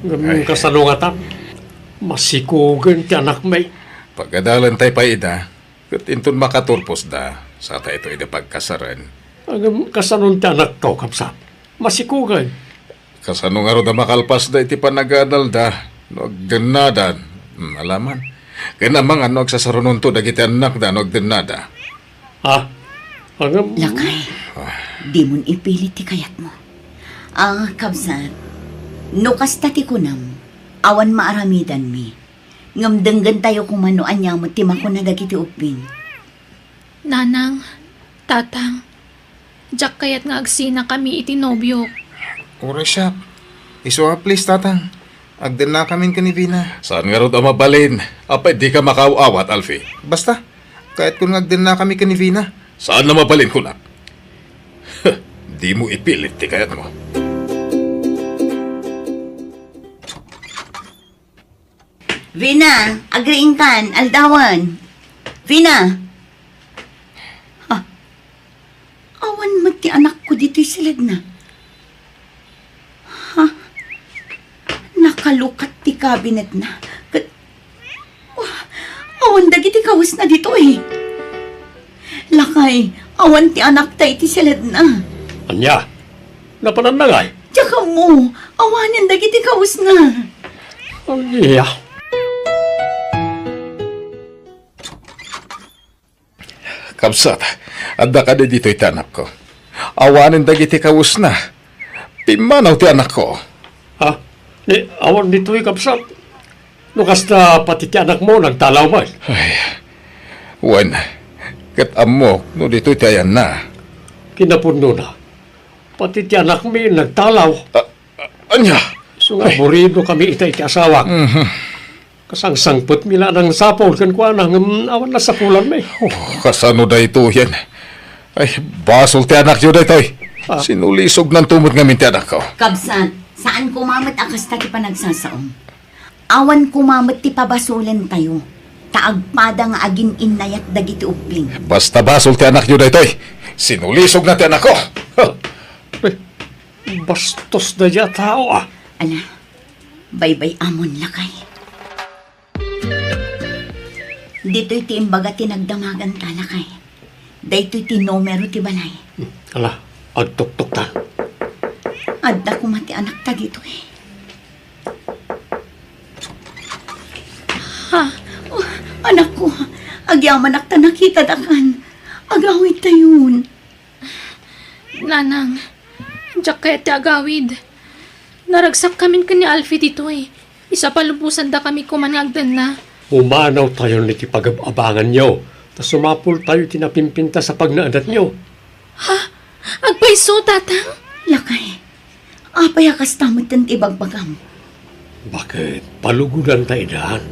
Ngem Ay. Kasano ngatan? Masikogen ti anakmi. Pagadalentayo pay ida. Ket inton makaturposda, satayto ida pagkasaren. Ngem kasanon ti anakko, kabsat? Masikogen. Kasano ngarud a makalpasda iti panagadalda no agdennada? Hmm, alaman. Ken amangan no agsasarunonto dagiti annakda no agdennada. Ah, ngem Lakay, Ah. dimon ipilit ti kayatmo. Ah, kabsat, no kasta ti kunam, awan maaramidanmi. Ngem denggentayo koma no ania met ti makuna dagiti ubbing. Nanang, Tatang, diak kayat nga agsinakami iti nobiok. Uray siak. Isu a, please, Tatang. Agdennakamin ken ni Vina. Saan ngarud a mabalin? Apay, dika makaaw-awat, Alfie? Basta, kayatkon nga agdennakami ken ni Vina. Saan a mabalin, kunak? Dimo ipilit ti kayatmo. Vina, agriingkan, aldawen. Vina! Ha? Awan met ti anakko ditoy siledna. Ha? Nakalukat ti kabinetna. Ket, wa, awan dagiti kawesna ditoy. Lakay, awan ti anakta iti siledna. Ania? Napananna ngay? Diak ammo, awanen dagiti kawesna. Ania? Kabsat, adda kadi ditoy ti anakko? Awanen dagiti kawesna. Pimmanaw ti anakko. Ha? Ni, awan ditoy, kabsat. No kasta, pati ti anakmo nagtalaw met. Ay, wen, ket ammok no ditoy ti ayanna. Kinapudnona, pati ti anakmi nagtalaw. A-, a-, ania? Isu nga Ay. Aburidokami ita iti asawak. Mhm. Kasangsangpetmi la a nangsapul kenkuana ngem awan nasapulanmi. Oh, kasano daytoyen? Ay, basol ti anakyo daytoy. Ah. Sinulisognanto met ngamin ti anakko. Kabsat, saan koma met a kasta ti panagsasaom. Awan koma met ti pabasolentayo, ta agpada nga agin-innayat dagiti ubbing. Basta basol ti anakyo daytoy, sinulisogna ti anakko. Eh, bastos daydiay a tao, a. Ala, baybay-amon, lakay. Ditoy ti imbaga ti nagdamaganta, lakay. Daytoy ti numero ti balay. Ala, agtuktokta. Adda koma ti anakta ditoy. Ha? Oh, anakko, agyamanak ta nakitadakan. Agawidtayon. Nanang, diak kayat ti agawid. Naragsakkamin ken ni Alfie ditoy. Isu a palubosan dakami koman nga agdenna. Pumanawtayon iti pagab-abanganyo, ta sumapultayo iti napimpintas a pagnaedatyo. Ha? Agpayso, Tatang? Lakay, apay a kasta metten ti ibagbagam? Baket, palugodanta idan.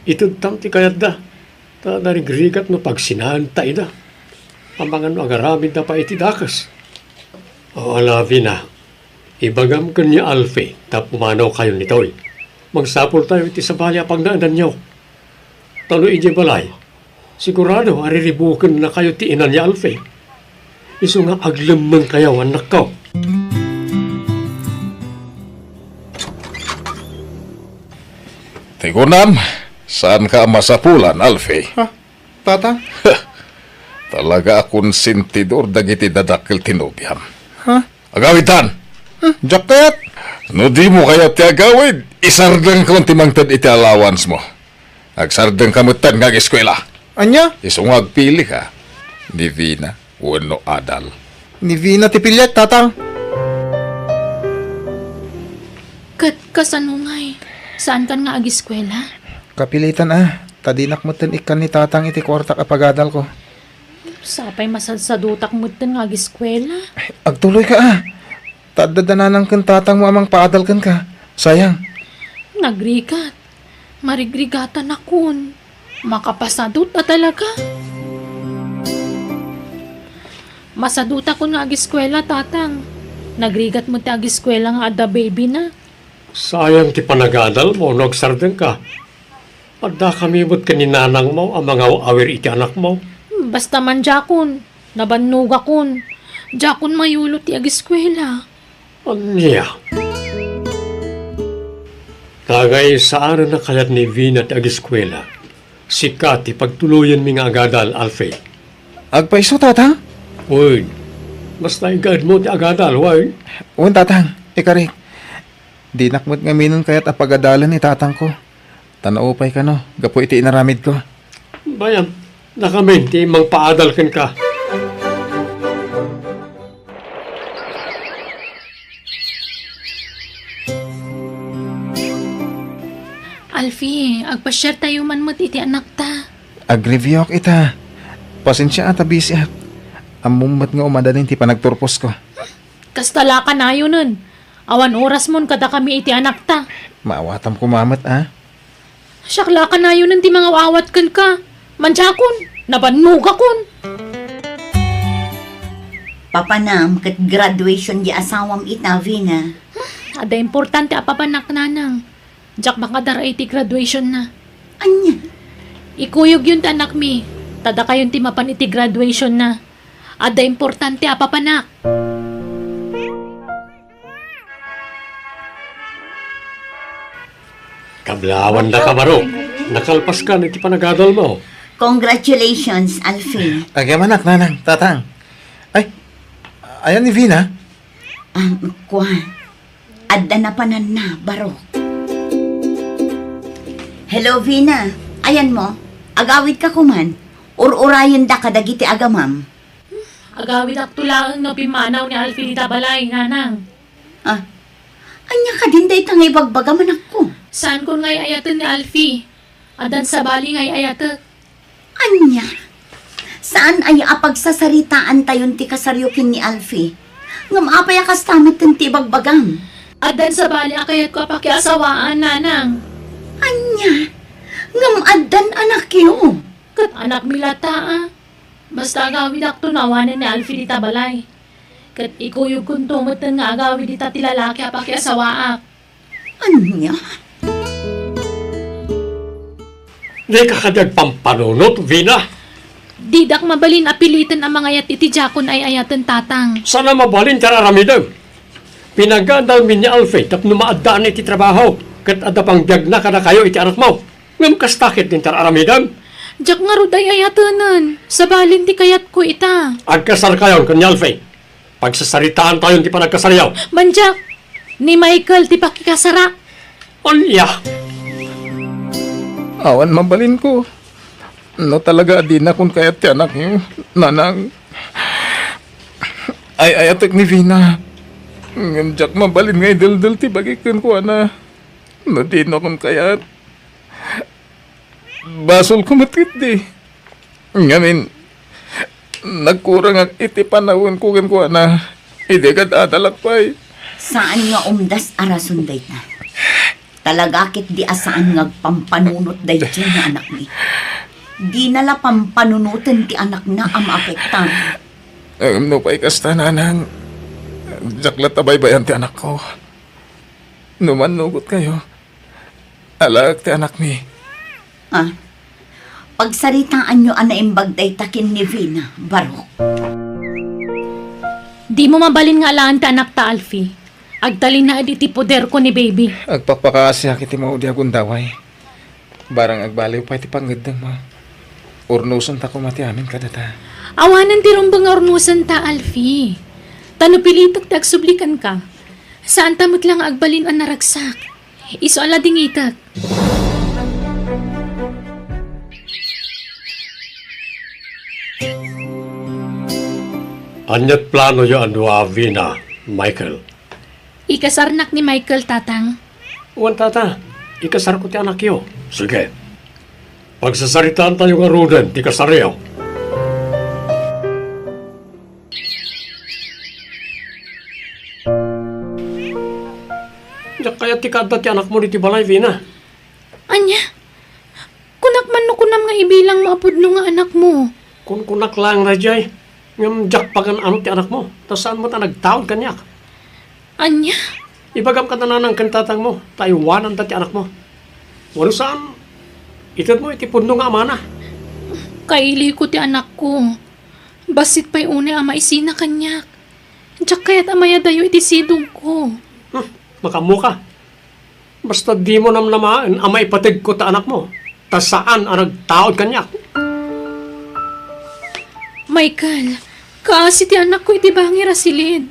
Itedtam ti kayatda. Ta narigrigat no pagsinaanta ida. Amangan no agaramidda pay iti dakes. O, ala, Vina, ibagam ken ni Alfie ta pumanawkayon ditoy. Mangsapultayo iti sabali a pagnaedanyo. Ta no idiay balay, sigurado a riribukennakayo ti ina ni Alfie. Isu nga aglemmengkayo, annakko. Ti kunam, saanka a masapulan, Alfie? Ha? Tata? Talaga a konsentidor dagiti dadakkel ti nobiam. Ha? Agawidtan! Hmm, diak kayat! No dimo kayat ti agawid, isardengkon ti mangted iti allowance mo. Agsardengka metten nga ageskuela. Ania? Isu nga agpilika, ni Vina wenno adal. Ni Vina ti piliek, Tatang. Ket kasano ngay? Saankan nga agiskuela? Kapilitan a, ta dinak metten ikkan ni tatang iti kuartak a pagadalko. Sapay masadsadutak metten nga agiskuela. Agtuloyka a. Ta adda da nanang ken tatangmo a mangpaadal kenka. Sayang. Nagrigat. Marigrigatanakon. Makapasadut a talaga. Masadutakon nga agiskuela, tatang. Nagrigat met ti agiskuela nga adda baby na. Sayang ti panagadalmo no agsardengka. Addakami met ken ni nanangmo a mangaw-awir iti anakmo. Basta man diakon, nabannogakon. Diakon mayulo ti agiskuela. Ania? Dagay saanen a kayat ni Vina ti agiskuela. Sika ti pagtuloyenmi nga agadal, Alfie. Agpayso, Tatang? Wen. Basta igaedmo ti agadal, wen? Wen, Tatang. Ikarik. Dinak met ngaminen kayat a pagadalen ni tatangko. Ta naupay kano, gapu iti inaramidko. Bayam, dakamin ti mangpaadal kenka. Alfie, agpasiartayo man met iti anakta. Agreviewak ita. Pasensia a ta bisiak. Ammom met nga umadanin ti panagturposko. Kasta la kanayonen. Awan orasmon kadakami iti anakta. Maawatam koma met, a? Siak la kanayonen ti mangaw-awat kenka. Mandiakon, nabannogakon. Papanam ket graduation di asawam ita, Vina. Adda importante a papanak, nanang. Diak makadara iti graduation na. Ania? Ikuyogyon ti anakmi, ta dakayon ti mapan iti graduation na. Adda importante a papanak. Kablaawan daka, Barok. Nakalpaskan iti panagadalmo. Congratulations, Alfie. Agyamanak, nanang, tatang. Ay, ayan ni Vina? Ah, kua. Adda napananna, Barok. Hello, Vina. Ayanmo, agawidka koman. Ur-urayenda kadagiti agamam. Agawidakto laeng no pimmanaw ni Alfie dita balay, nanang. Ah, ania kadin dayta nga ibagbagam, anakko? Saanko nga ay-ayaten ni Alfie. Addan sabali nga ay-ayatek. Ania? Saan aya a pagsasaritaantayon ti kasaryo ken ni Alfie? Ngem apay a kasta metten ti ibagbagam? Addan sabali a kayatko a pakiasawaan, nanang. Ania? Ngem addan anakyo? Ket anakmi latta, a. Basta agawidakto no awanen ni Alfie dita balay. Ket ikuyogkonto metten nga agawid dita ti lalaki a pakiasawaak. Ania? Dika kadi agpampanunot, Vina? Didak mabalin a piliten a mangayat iti diakon ay-ayaten, tatang. Saan a mabalin ti ar-aramidem. Pinagadalmi ni Alfie tapno maaddaan iti trabaho, ket adda pangbiagna kadakayo iti anakmo. Ngem kasta ket ti ar-aramidem? Diak ngarud ay-ayatenen. Sabalin ti kayatko ita. Agkasarkayon ken ni Alfie. Pagsasaritaantayon ti panagkasaryo. Mandiak, ni Michael ti pakikasarak. Ania? Awan mabalinko. No talaga a dinakon kayat ti anakyo, nanang. Ay-ayatek ni Vina. Ngem diak mabalin nga ideldel ti bagik kenkuana. No dinakon kayat, basolko met ketdi. Ngamin, nagkurangak iti panawenko kenkuana idi agad-adalak pay. Saan nga umdas a rason dayta. Talaga ketdi a saan nga agpampanunot daytoy nga anakmi. Dina la pampanunoten ti anakna a maapektar. Ngem nupay kasta, nanang, diak latta baybay-an ti anakko. No mannugotkayo, alaek ti anakmi. Ah, pagsaritaanyo a naimbag dayta ken ni Vina, Barok. Dimo mabalin nga alaan ti anakta, Alfie. Agtalinaed iti poderko ni baby. Agpakpakaasiak iti maudi a gundaway. Barang agbaliw pay ti pangngeddengmo, urnosenta koma ti amin kadata. Awanen ti rumbeng nga urnosenta, Alfie. Ta no pilitek ti agsubli kenka, saanta met la nga agbalin a naragsak. Isu a ladingitek. Ania't planoyo a dua, Vina, Michael? Ikasarnak ni Michael, tatang. Wen, tata. Ikasarko ti anakyo. Sige. Pagsasaritaantayo ngaruden ti kasaryo. Diak kayat ti kaadda ti anakmo ditoy balay, Vina. Ania? Kunak man no kunam nga ibilangmo a pudno nga anakmo. Kunkunak laeng daydiay, ngem diak pagan-ano ti anakmo, ta saan met a nagtaud kaniak. Ania? Ibagam kada nanang ken tatangmo, ta aywananda ti anakmo. Wenno saan, itedmo iti pudno nga amana. Kailiko ti anakko. Bassit pay unay a maisina kaniak. Diak kayat a mayadayo iti sidongko. Hmm, makaammoka. Basta dimo namnamaen a maipategko ta anakmo, ta saan a nagtaud kaniak. Michael, kaasi ti anakko iti bangir a silid.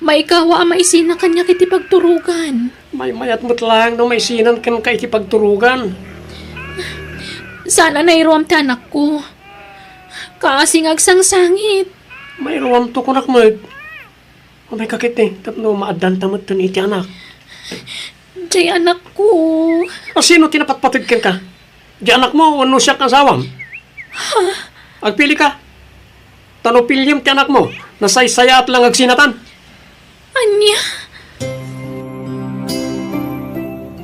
Maikawa a maisina kaniak iti pagturogan. Maymayat met laeng no maisinan kenka iti pagturogan. Saan a nairuam ti anakko. Kaasi nga agsangsangit. Mairuamto kunak met. Umayka ketdi tapno maaddanta metten iti anak. Diay anakko. A, sino ti napatpateg kenka? Diay anakmo wenno siak nga asawam? Agpilika. Ta no piliem ti anakmo, nasaysayaat la nga agsinatan. Ania?